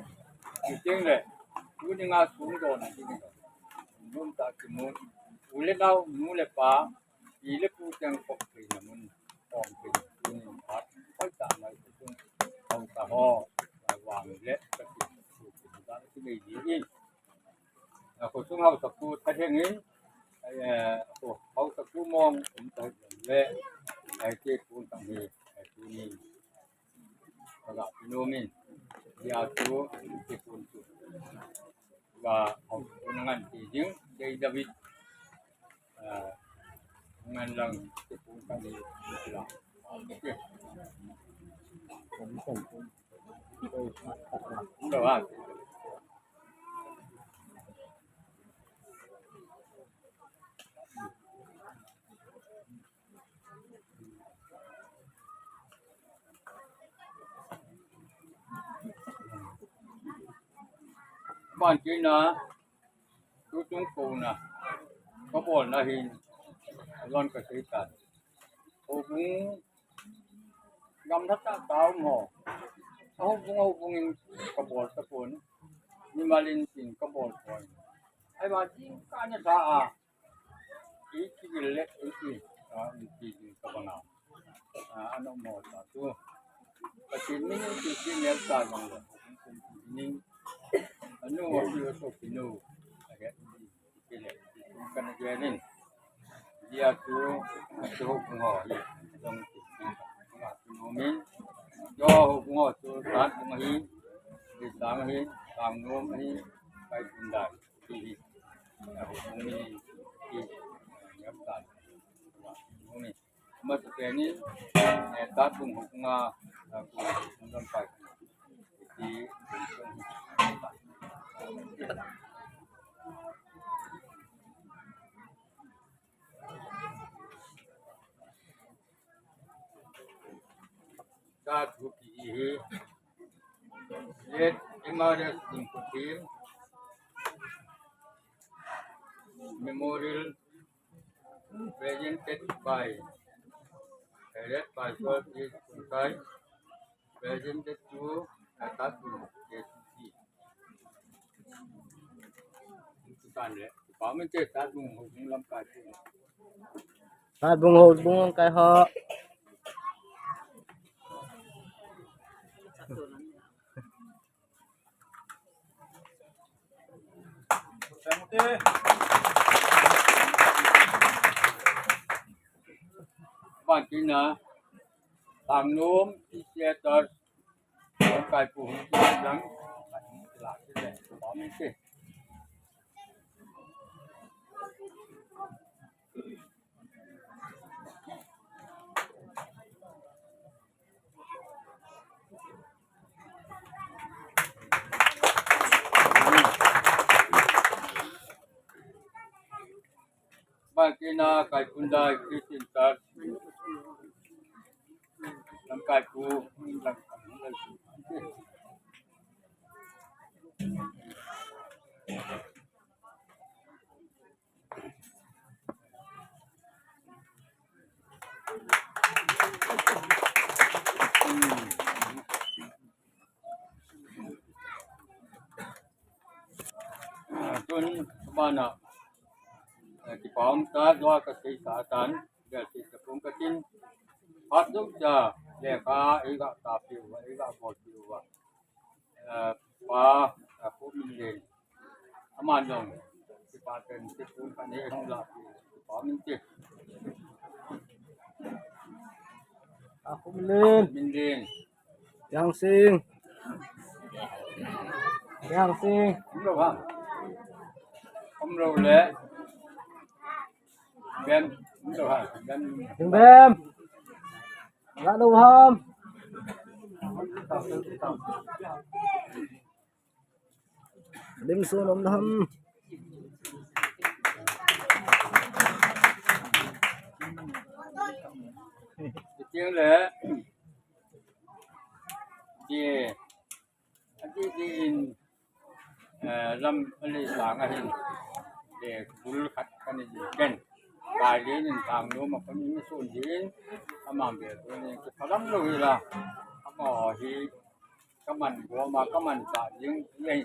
chuteng le, tuni nga sung don a ding, nom tah kimun, u le nao, nu le pa, pi le pu teng khop theina mun, khom theina mun, phat, phat tah mai, tung, khom ta ho, vang le, ka ti, sa ki nei di in. A ko sung hausa pu ta heng in, eh, ko hausa pu mong um ta le, ai te pu tang hi, ai pu ni. Ka ga pi nom in, dia tu, ti pun tu. Ga hausa pu na ngan ti jing, dei David. Ah, ngan lang ti pun ka ni la. Okay. Ndo ha. Ban kei na, tu tung ko na, ka bol na hin, lon ka sei ta. Ko bung, gam na ta tao mo. Ko bung, ko bung in ka bol ta pon. Ni malin tin ka bol pon. Ai ba jing ka na ta a. Iti le, iti. Ah, iti ka bana. Ah, ano mo ta tu. Kasi ni iti ni el ta lang lo. Ni ano wa ki so kinu. Aga iti le. Kan again. Dia tu, tu ko ho. Dong ti. Nga tu mo min. Yo ho ko tu ta ko hi. Di sang hi, sang nom hi. Kai pun dai. Ti hi. Nga ho ko mi ti. Ngam ta. Ko mi. Ma tu ke ni. Eh, ta tung ho nga. Ko ngam pai. Ti. Sa thupi hi. Late M R S Lingkuthem Memorial presented by Late Pastor P Sunkai, presented to Tatun K C C. Tatbung ho, bung kai ho. Ban kei na, Tangnom, T C S R, Kai pu hung ti lang, la ti le, pa mi ti. Ban kei na Kai Pundai Christian Church. Lamkai pu, lamkai pu. Tun bana, eh, kipa um ta, jo ka sei sa tan, jo sei sa pum ka tin. Phat duk ja, le ka, i ga ta piu va, i ga bol piu va. Eh, pa, eh, pu min len. Aman jong, kipa ten, kipa ten, eh, hung la piu, kipa min ti. A pu min len. Min len. Yang Sing. Yang Sing. Umlo ha. Umlo le. Bem. Umlo ha. Bem. Bem. Ga lo ham. Lim sun um ham. Ti le. Ti. Ati ti in, eh, lam ali sang ahin. Le kul khat kan in ken. Kai le nin sang no ma kan in sun din. Amang be ko ni ki phalam lo hi la. Ama hi kaman go ma kaman ta jing ye.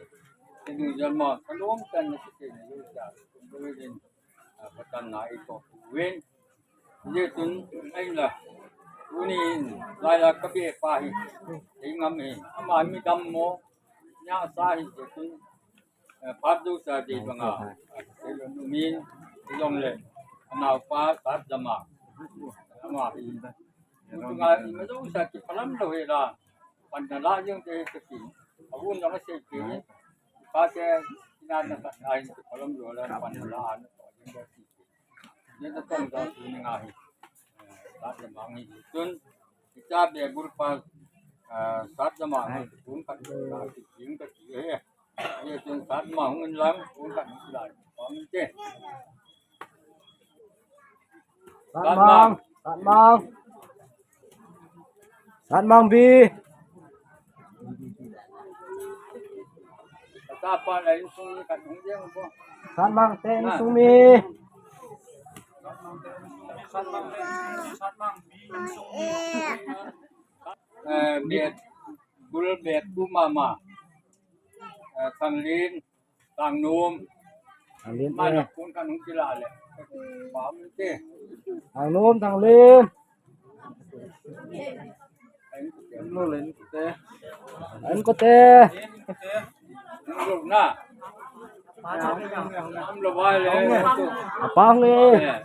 Ti ni jam ma kalom kan ni ti ni lo ja. Ko din, eh, patan na i to win. Ye tun ai la. Tuni in, lai la ka be pa hi. Ei ngam hi. Ama mi dam mo. Nya sa hi te tun, eh, phat du sa de banga, eh, min, jong le, anau pa, Sat Jama, ama hi. Mutunga, ima du sa ki palam lo he la, pan na la jong te te ki, a un jong se ki, pa te, ina na sa, ai, ki palam lo la, pan na la, na to, jong te ki. Yen a tong dong tuni nga hi. Sat Jama hi tun. Icha be bul pa, ah, Sat Jama hi tun ka, ka ti jing ka ti he. Ye tun Sat Jama hung in lang, tun ka ti lai. Pang te. Sat Mang, Sat Mang. Sat Mang bi. Sat Mang te insung mi. Eh, bet, bul bet bu mama. Eh, Thang Lin. Thang Nom. Thang Lin. Mana eh. Kun kan hung kila le. Pam te. Thang Nom, Thang Lin. An ko te. An ko te. An lo na. An lo ba le. Apang eh. Eh.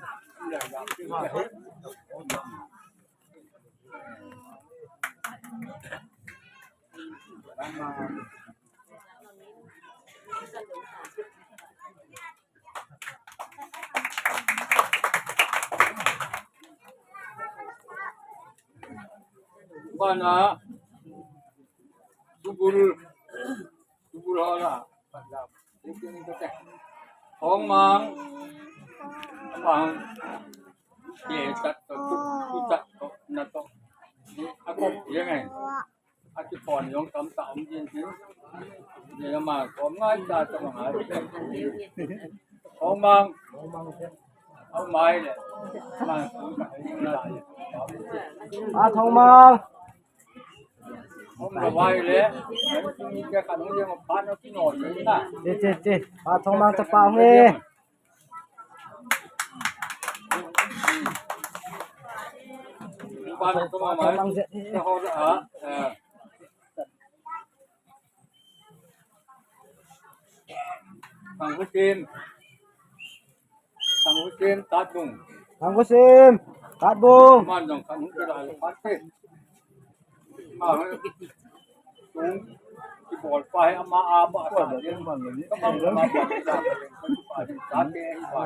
Bana, tubul, tubul hala. Hong Mang, Mang, ye tat to, tu, tu tat to, na to. Ni ako, ye ngai. Aki pon yong tam ta om jin jin. Ye ma, kom ngai ta ta ma ngai. Hong Mang, Hong Mai le, Mang, Hong Mai le. A Thong Mang. Che, che, che. Pa Thong Mang chapa hung e. Pa Thong Mang che. Thang Husim. Thang Husim, Tatbung. Thang Husim, Tatbung. Man jong Thang Husim la le pate. Ma, tung, ki bol pa hai ama a ba sa. Ka ma ma ba sa. Sa te ba.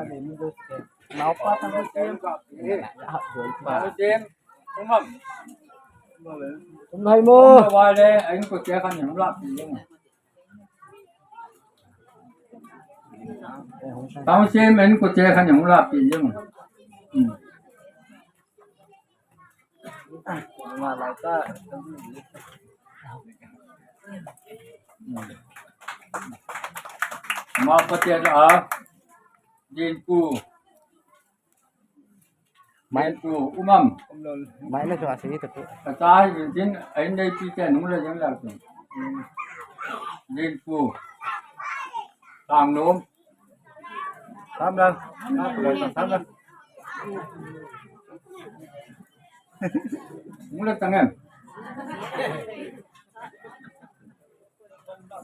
Nau pa Thang Husim. Thang Husim. Umam. Um hai mo. Ba le, ai ko che kan ni la pi. Tao che men ko che khan jong la pi jong. Hmm. Ma pa che a. Din pu. Mai tu umam. Mai na tu asi tu. Kata hi jin ai nei pi te nu le jang la tu. Din pu. Thang Nom. Tham la. Tham la. Nu le tang em.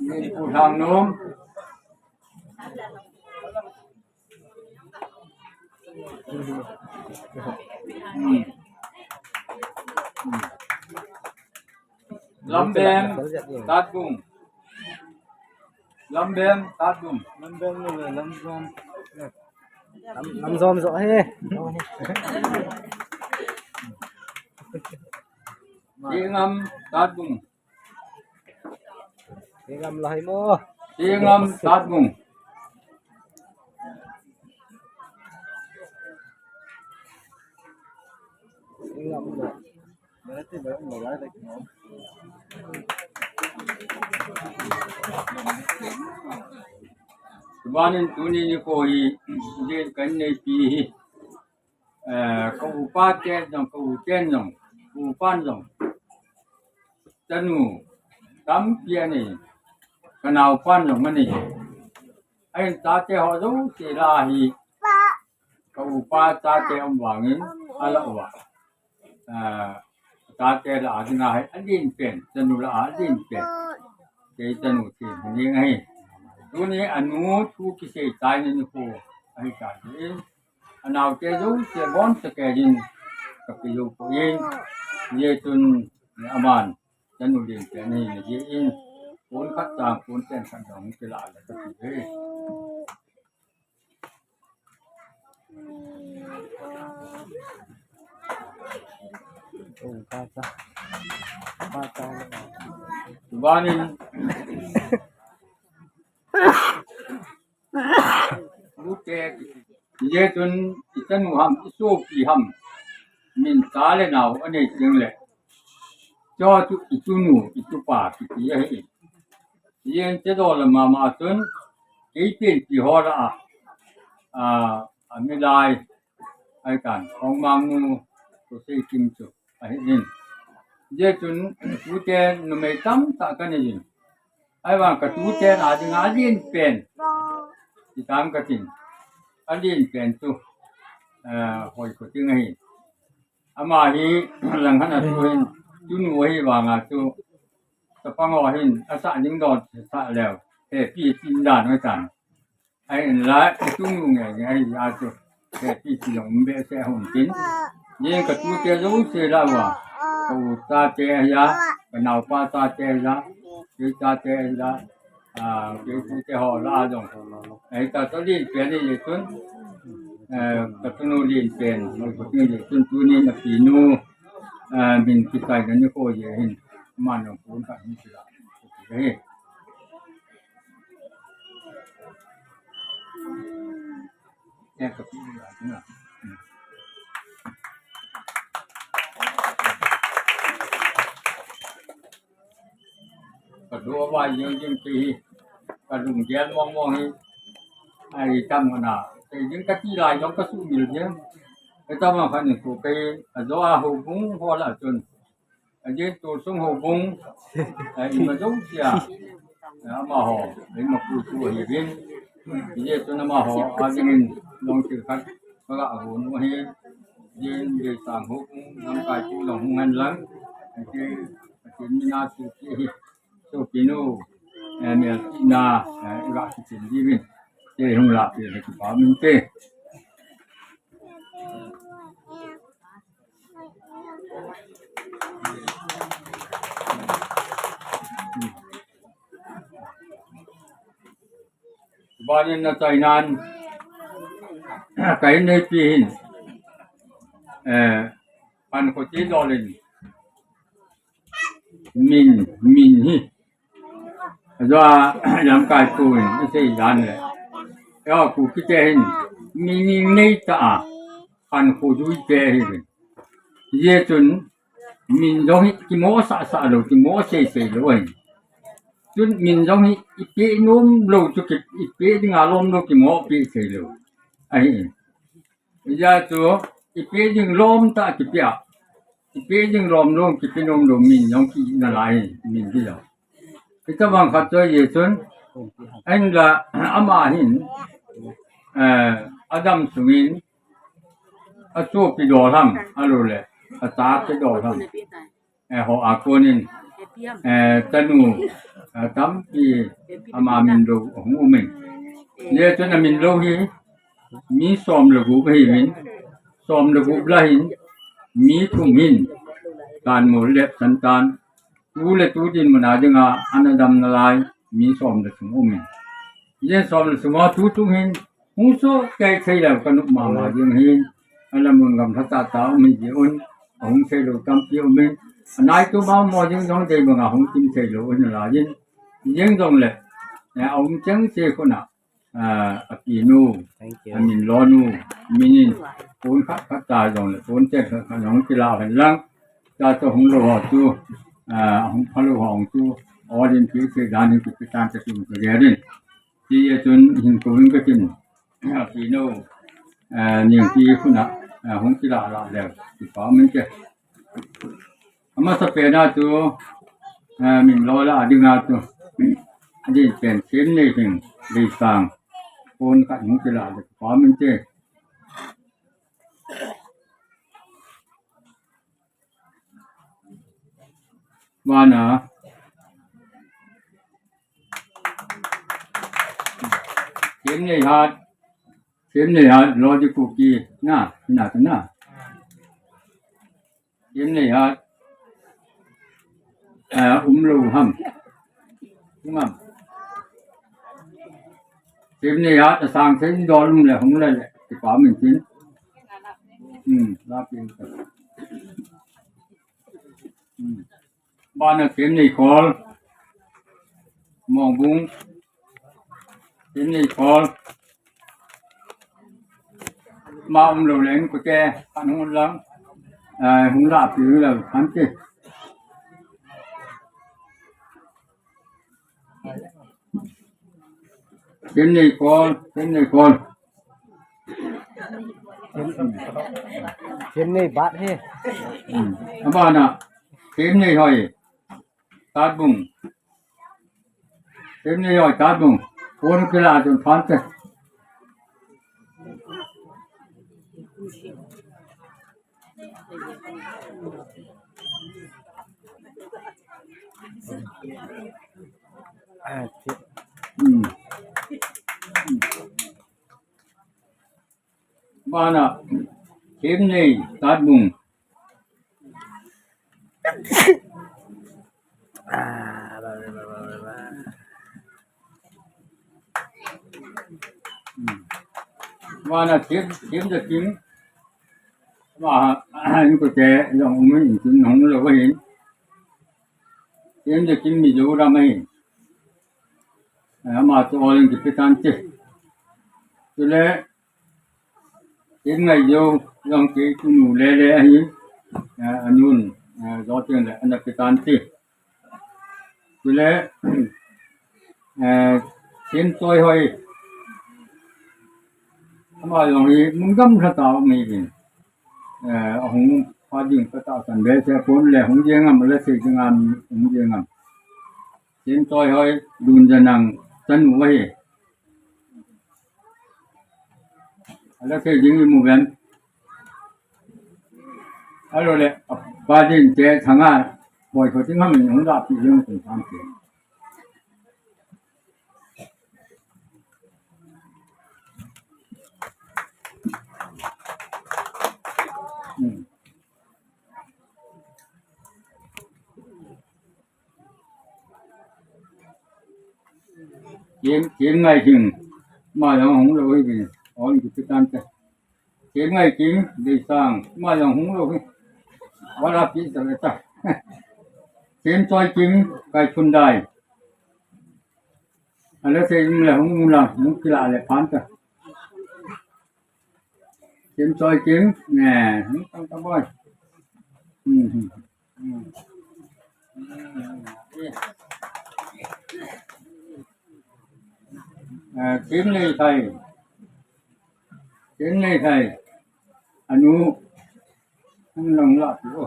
Din pu Thang Nom. Lamben, Tatbung. Lamben, Tatbung. Lamben, Lamzom. Lam, Lamzom jo he. Ingam, Tatbung. Singam lahai mo. Singam Tatbung. Singam mo. Tumanin tuni nikho hi, din kan neipi hi. Eh, ka upa ten jong, ka u ten jong, ka upan jong. Chanu, tampi anei, ka naupan jong anei. Ahin chate ho jouse la hi, ka upa chate um vangin, ala uva. Eh, chate la a dinga hi, adin pen, chanu la a adin pen. Kei chanu thi ni ahi. Tuni anu thu kisei tai ni nikho ahi tai. Anaote jouse boncha keiyin kape jou poi. Hijeh chun aman chanu lenpen ahi jeh in, pon khat chang pon chen khat dong kila le kati e. Tubanin Lute, hijeh chun ichanu ham, isopi ham, min cha le nao anei teng le, cho chu ichunu, ichupa kiti ahi. Hijeh in chedol mama chun, kei pen pi ho lah a, a, amilai, ahi tan, Khongmang nu, Koseikim chu ahi in. Hijeh chun, tute numei tamtah kanei in. Ahivang katute na dinga alen pen. Ti tam katin. Alen pen chu, eh, Hoikhoting ahi. Ama hi, langkhat a chu hin, chunu ahi vanga chu, chapang ho hin, asah ding don sah leu. Hepi tin dan ahi tan. Ahinla, ichunu nge nge ahi a chu. Hepi ti jong um behseh hon tin. Hijeh in katute jouse lah uva. Ka u chate ahi a, kanaopa chate ahi a, kei chate ahi a, a, kei tute ho lah a jong. Ahi ta chu alen pen ahi jeh chun. Eh, kachanu alen pen, Hoikhoting jeh chun tunin apinu, eh, min kichai na nikho jeh hin. Aman jong pon khat hin kila. Ahi. Kadou vai jeng jeng ti hi, kalunggel mong mong hi, ahi tam na. Kei jeng kati lai jong kasumil jeng. Ahi tam a khan ko kei, ajo a houbung ho lah chun. Ajeh chu sung houbung, eh, ima jouse a, eh, amaho, ima pu chu ahi uvin. Hijeh chun amaho, adingin, long thil khat, kaga hon u ahi. Hijeh in, Geisang houbung, lamkai chu long hung hen lang. Hijeh, hijeh mina chu ti ahi. Sopinu, eh, melchihna, eh, iga kichen diuvin. Te hung lah peh le kipa um inte. Banin na chainan, kahin neipi hin, eh, pan kho ti dolin, min, min hi. Ajo a, lamkai pu in, asei dan le. Yo, Kuki te hin, min nei ta a, pan kho jui te hi. Hijeh chun, min jong hi kimo sah sah lou, kimo sei sei lou ahi. Chun min jong hi ipe nom lou chu ki, ipe dinga lom lou kimo pe sei lou ahi. Hijeh chun ipe ding lom tah kipe a, ipe ding lom lou kipe nom lou min jong ki nalai min hi lou. Hitobang khat chu ahi chun, ahinla ama hin, eh, adam sungin, asopi dol ham, ahilou le, achate dol ham. Eh, ho a konin, eh, chanu, eh, tampi ama min lou ahung umin. Hijeh chun amin lou hi, mi som le gup ahiuvin, som le gup lah hin, mi thum hin, Kanmol le Santan, tu le tu dinmun a dinga, ana dam nalai, mi som le thum umin. Hijeh in som le thum a tu thum hin, hung soh kei thei leu ka nop mama jeng hin, ana mun gamla tah tah um hi jeh un, ahung thei lou tampi umin, anaitu ma mo jeng jong dei banga hung kim thei lou un alai in, jeng jong le, eh, aum cheng che khun a, ah, apinu, amin lonu, min in, pon khat khat ta jong le, pon chen khat khat jong kila hen lang, ta to hung lou ho chu, ah, hung phalou ho chu, Olympic se dan in kipitan ka tum ka gerin. Hijeh chun hin kou in katin, apinu, eh, Niangpi khun a, eh, hung kila lah leu, kipa um inte. Amasapen a chu, eh, min lo lah a dinga chu, adin pen Semneihing, Leisang, pon khat hung kila leu, kipa um inte. Vana, Themneihat, Themneihat, Lodi Kuki, na, na, na. Themneihat, eh, umlou ham. Umam. Themneihat, asang thei dol um le, hung le le, kipa min tin. Hmm, la pin. Hmm. Bana Themneikhol, Mongbung, Themneikhol, ma umlou leng kute, kan hung lang, eh, hung la pi lou, kan ti. Themneikhol, Themneikhol. Themnei bat hi. Hmm. Abana, Themneihoi, Tatbung. Themneihoi, Tatbung. Pon kila chun phante. Ah, ti-, hmm. Bana, Themnei, Tatbung. Bana, Them, Themjakim. Ama, in kute, jong um in, tin hung lou hin. Themjakim Mizoram ahin. Ama chu ol in kipe tante. Chule, Themngaijou, jong kei tunu lele ahin, eh, anun, eh, jo teng le, ana pe tante. Chule, eh, Themchoihoi, ama jong hi, mun gamla tah a um ahin. Eh, ahung pha ding ka tahsan behseh pon le, hung jeng am, le sei ding am, hung jeng am. Themchoihoi, Lunjanang chanu ahi. Ala sei ding imu ven. Alo le, apa din te thanga, boi ko ting ham in hung la pi jeng kun tham ke. Hmm. Themngaihing, ama jong hung lou hi bin, ol in kipe tante. Themngaikim, Deisang, ama jong hung lou hi. Ol a pi ta le ta. Themchoikim, Kaiphundai. Ala sei um le hung um la, hung kila le phante. Themchoikim, ne, hung tang ta boi. Hmm, hmm. Eh, Themneithai. Themneithai. Anu. An lang la tu.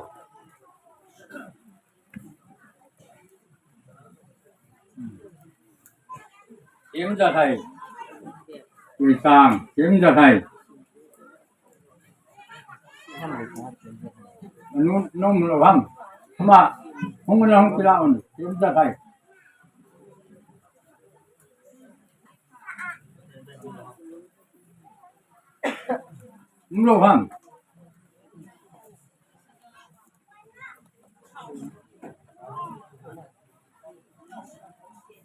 Themjathai. Deisang. Themjathai. Anu, nom lou ham. Ama, hung na hung kila un. Themjathai. Um lou ham.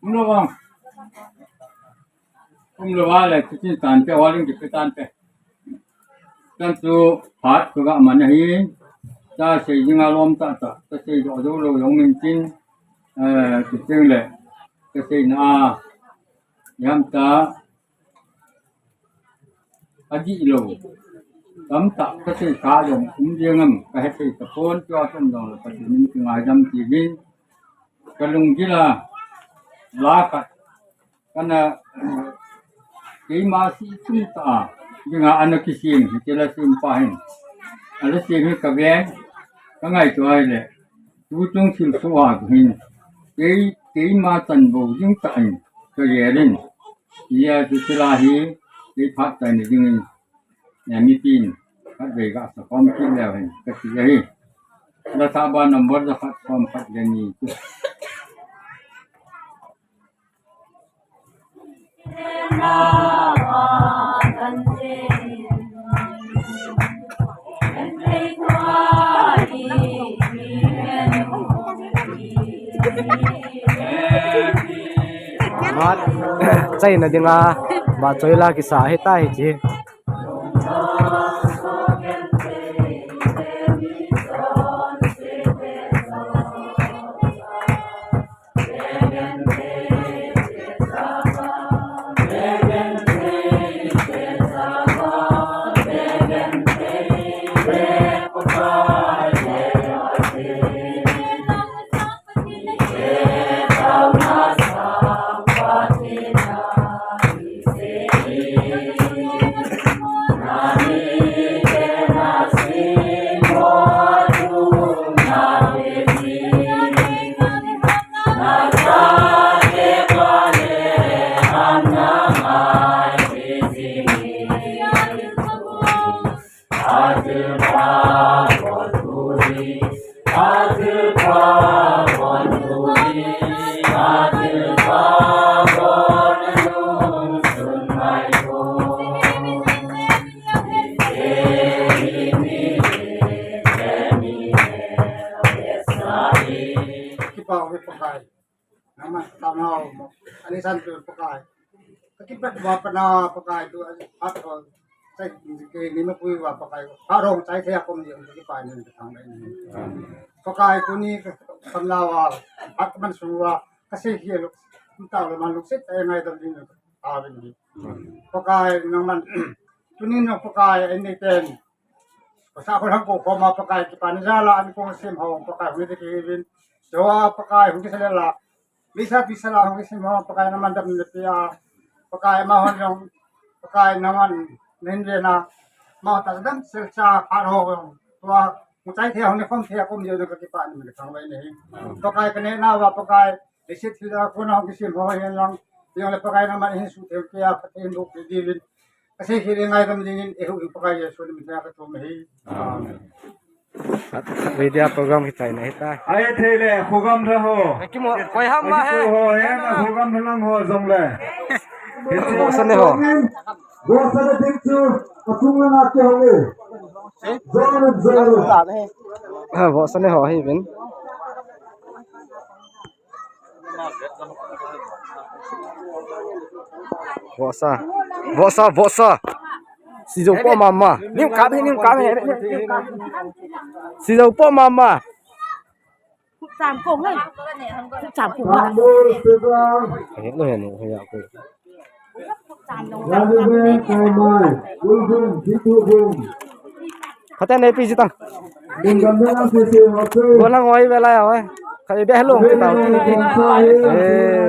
Um lou ham. Um lou a le, kitin tante, ol in kipe tante. Chan chu phat ka ga man ahi. Cha sei dinga lom tah tah, ka sei doh jou lou jong min tin, eh, kitin le, ka seina a, jam ta, adih lou. Tamtah ka sei kha jong um jeng am, ka hethei tapon, tua chom jong le Pathen in kingaidam uvin. Ka lunggil a, la khat, kana, keima seichum tah a dinga ana kisem, hiti la sem pa hin. Ala sem hi ka ven, ka ngaito ahile, tuchung thilsoh a hin, kei, keima chanbou ding tah in, ka gel in. Hijeh a chu thil a hi, kei phatchaina dingin, eh, mipin, khatvei ga sakhom kit leu hen, kati ahi. Lasa ba number jakhat khom khat le ni chu. Chaina dinga vahchoi la kisa ahitai hiche. Kipa uve Pakai. Nangman tao nao mo. Ani san tu Pakai. Ka kipa ba pa na Pakai tu. At ko. Sai ke ni ma pui ba Pakai. Parong sai ke akom ni ka kipa ni ka thang ni. Pakai tuni ka kam la wa. At man su wa. Ka sei hi luk. Tao le man luk sit ai ngai dam ni. A ni. Pakai nangman. Tuni no Pakai ani ten. Pasal ko lang ko, ko ma Pakai kipa ni jala, an ko sim ho, Pakai hung ti ki vin. Joa Pakai hung ti sala la. Bisa bisa la hung sim ho, Pakai nangman dam ni pia. Pakai ma hon jong, Pakai nangman nin ve na. Ma ta dam sel cha ha ho jong. Tua, mu chai the hung ni khom the ko mi jong ka kipa ni ka thang vai ni. Pakai ka ne na wa Pakai, Leiset hi la kona hung kisim ho hihen lang, hijongle Pakai nangman hin suhtheng kei a, Pathen bou kei diuvin. Ka sei kei le ngaidam dingin, eiho Pakai Jesu min theng a ka thum ahi. Amen. Khat, khat video program kichai na hita. Ahi thei le, khogam tha ho. Kimo, koi ham ma he. Ho he, na khogam tha lang ho jongle. Bohsa ne ho. Bohsa ne thik chu, ka thung lang a ke ho le. Jong, jong. Ha, bohsa ne ho hi vin. Vohsa. Vohsa, vohsa. Sijou po mama. Nim kap hi, nim kap hi. Sijou po mama. Sam kong le. Sam kong le. He lo he no he ya ko. Khat nei pi ji tang. Go lang oi ve lai oi. Khat be hello ta. Eh,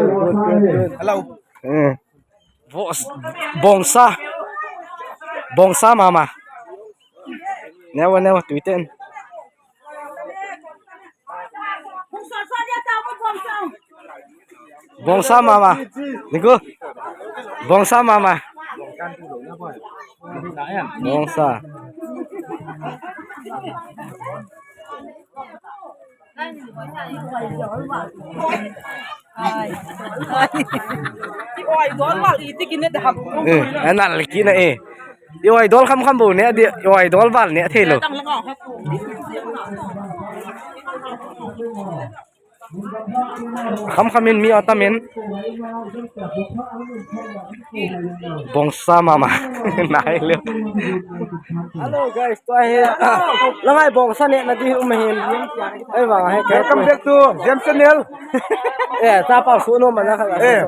good, good, good. Hello. Eh. Bongsa. Bongsa mama. Never, never tweet in. Bongsa mama. Niku. Bongsa mama. Bongsa. Eh, anal kina eh. I idol kham kham bou ne, di, i idol val ne, thei lou. Kham kham in mi atam in. Bongsa mama. Nai lou. Hello guys, tua hi. Langai bongsa ne na di um hin. Ei, vang hi. Welcome back to James Channel. Eh, ta pa su no mana kha. Eh.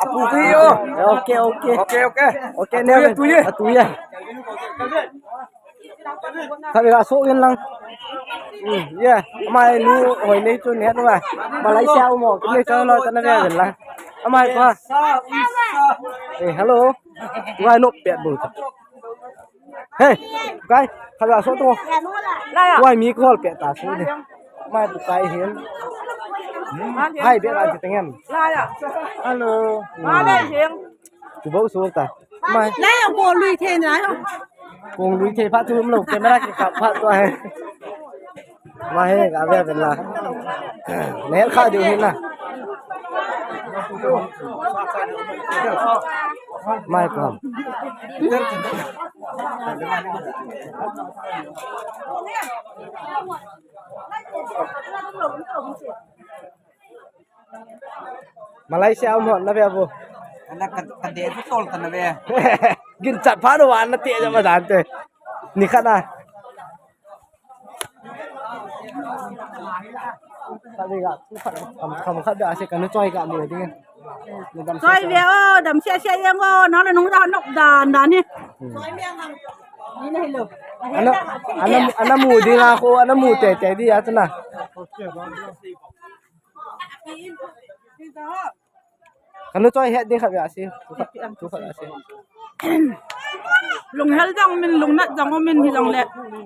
Apu ki yo. Okay, okay. Okay, okay. Okay, ne. Tu ye. Tu ye. Khatvei la so in lang. Hmm, yeah. Amai nu hoi nei chu ne tu ba. Malaysia u mo, kim nei chu lo ta na ve la. Amai pa. Eh, hello. Wai no pet bu. Hey, kai, khatvei la so tu. Wai mi ko hol pet ta su de. Mai bu kai hin. Hai be la ti tengen. Hello. Chu bo su ta. Mai. Lai ang ko lui the na. Kong lui the pha tu lo camera ki kap pha tu hai. Mai he ga ve ve la. Ne kha diu hin na. Mai ko. Malaysia um hon na ve bu. Ana ka, ka de su sol ta na ve. Ginchat pha do wan na te ja ma dan te. Ni khat na. Kham, kham khat da se ka nu choi ka mu ding. Choi ve o, dam sia sia jeng o, na le nung da nok dan dan ni. Hmm. Ana, ana, ana mu ding a ko, ana mu te te di a tu na. Ka nu choi het ding khat ve a si. Tu khat, tu khat a si. Lunghel jong min, lungnat jong min hi jong le.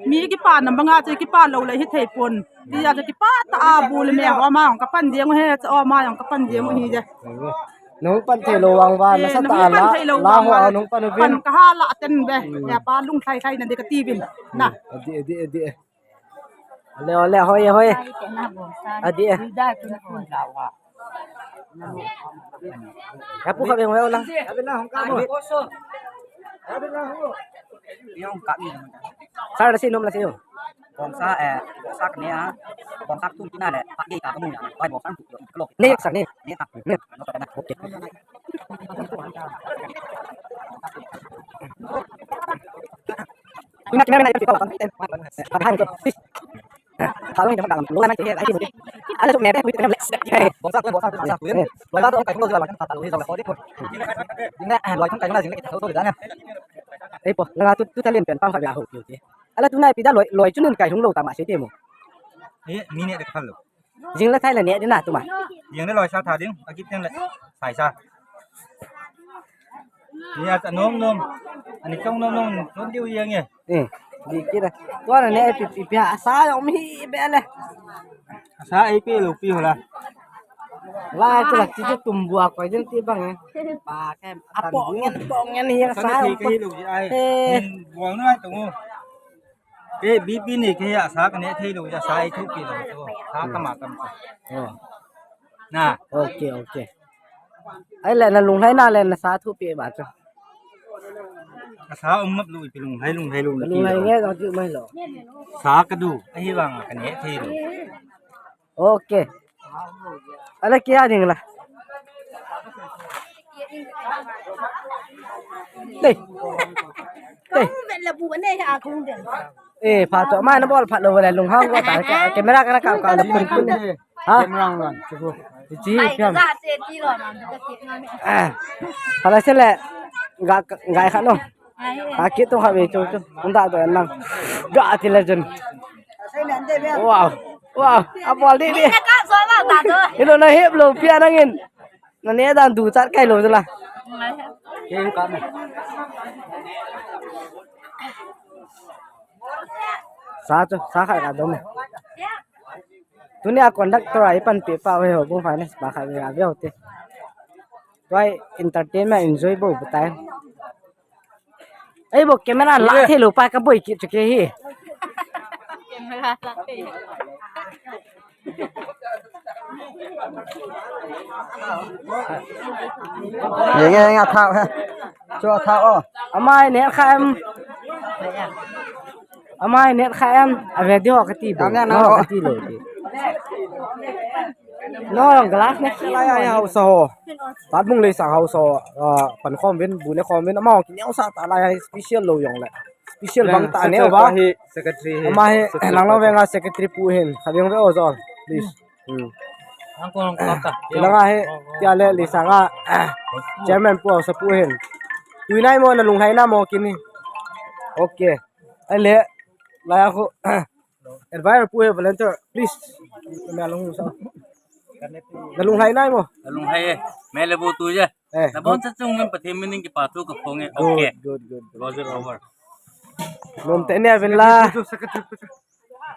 Mi kipa na banga che kipa lo le hi thei pon. Ti ja che kipa ta a bu le me ho ma jong ka pan jeng he cha o ma jong ka pan jeng hi je. Nung pan thei lo vang va, eh, nasa ta la, la ho a nung pan vin. Pan ka ha la ten be. Hmm. Ya pa lung thlai thlai na de ka ti vin. Na. Hmm. Adi, adi, adi. Ole, ole, hoi, hoi. Adi. Kapu ka beng, hoi, olang. Sar, lasi nom, lasi nom. Kong sa, eh, kong sa kene, ah. Kong sa tu kina le, pak di ka kamu ya. Pai bok sa tu, kelok. Ni sak ni. Ni sak. Ni. Okay. Ina kina na ito ka kan ten. Ka han ko. Halong ito ka kan. Lo na te ai mo. Ala tuk ne be ku ito ne. Boksa, boksa, boksa. Lo ta to kai lo la kan ta lo hi lo ko di ko. Ina lo kan kai na jing le ta to da na. Ei po, la tu tu ta lien pen pang ka ya ho ki. Ala tu na pi da lo lo chu nun kai hung lo ta ma se te mo. Ni ne de ka lo. Jing le thai le ne ding na tu ma. Jing le loi sa tha ding, a kit teng le. Sai sa. Ni a nom nom. Ani chong nom nom, nom diu yang e. Eh, di kira. Tua na ne pi pi pi a sa yong mi be le. Sa ai pi lo pi ho la. La tu la ti tu tum bua ko jin ti bang e. Pa ke a po ngen po ngen hi sa. Sa ai. Eh. Bua no ai tu. Ke B P ni ke ya sa ka ne thei lo ya sa ai thu pi lo to. Sa ka ma kam. Oh. Na. Okay, okay. Ai le na lunglhai na le na sa thu pi ba chu. Ka sa um map lo ipi lunglhai lunglhai lo. Lunglhai nge dong chu mai lo. Sa ka du. Ahi vang ka ne thei lo. Okay. Ala kia ding la. Dei. Dei. Eh, pha to mai na bol phat lo le lunghang ko ta ka camera ka na kam ka le pun pun. Ha? Camera ngan. Chi pian. Ah. Pha la se le ga ga kha no. Aki tu khabe chu chu. Unda to nang. Ga ti le jun. Wow. Wow. Abol di di. Ilo na hip lo pia nangin. Na ne dan du chat kai lo la. Sa chu sa khai ka dom. Tunia conductor ai pan pe pa ve ho bu finance ba khai ve ve ho te. Tua entertainment enjoy bo bu tai. Ei bo camera la thei lo pa ka boi ki chu ke hi. Ye nge nga thao he. Cho thao o. Amai ne kha em. Amai ne kha em. A video ka ti bo. Ka ti lo ti. No, glass na ki. Lai ai hausa ho. Tat bung lei sang hausa ho. Ah, pan khom vin, bu ne khom vin. Amau ki neo sa ta lai ai special lo yong le. Special bang ta ne ba. Secretary hi. Ama hi, lang lang venga secretary pu hin. Kha veng ve o zol. Please. Hmm. Ang kong kap ta. Lang a hi, tia le lei sang a. Chairman pu sa pu hin. Tui nai mo na lunglhai na mo kini. Okay. Ai le. Lai a khu. Advisor pu he volunteer, please. Na lunglhai nai mo. Na lunglhai e. Me le bu tu je. Eh, na bon sa chung ngam Pathen minin kipa thu ka phong e. Okay. Good, good, good. Roger over. Nom te ne vin la.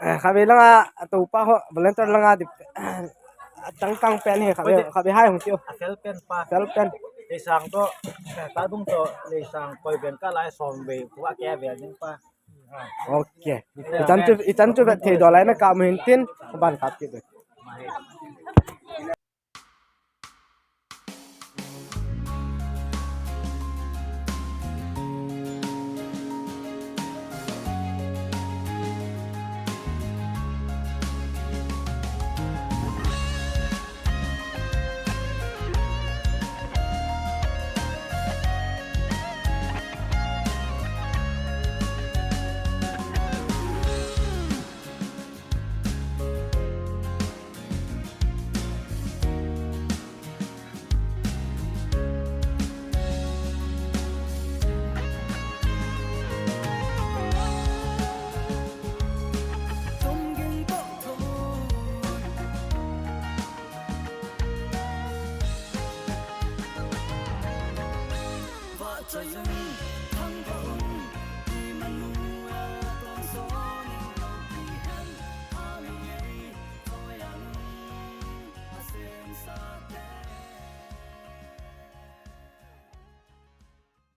Eh, kha ve langa to pa ho volunteer langa di. Tang tang pen he kha ve kha ve hai hung tio. Fel pen pa. Fel pen. Lei sang to. Ta bung to lei sang koi ben ka lai som ve ku a ke ve ding pa. Okay. Ichan chu, ichan chu vet thei do lai na ka mu hin tin, ban khat ki. Chayung, thangvah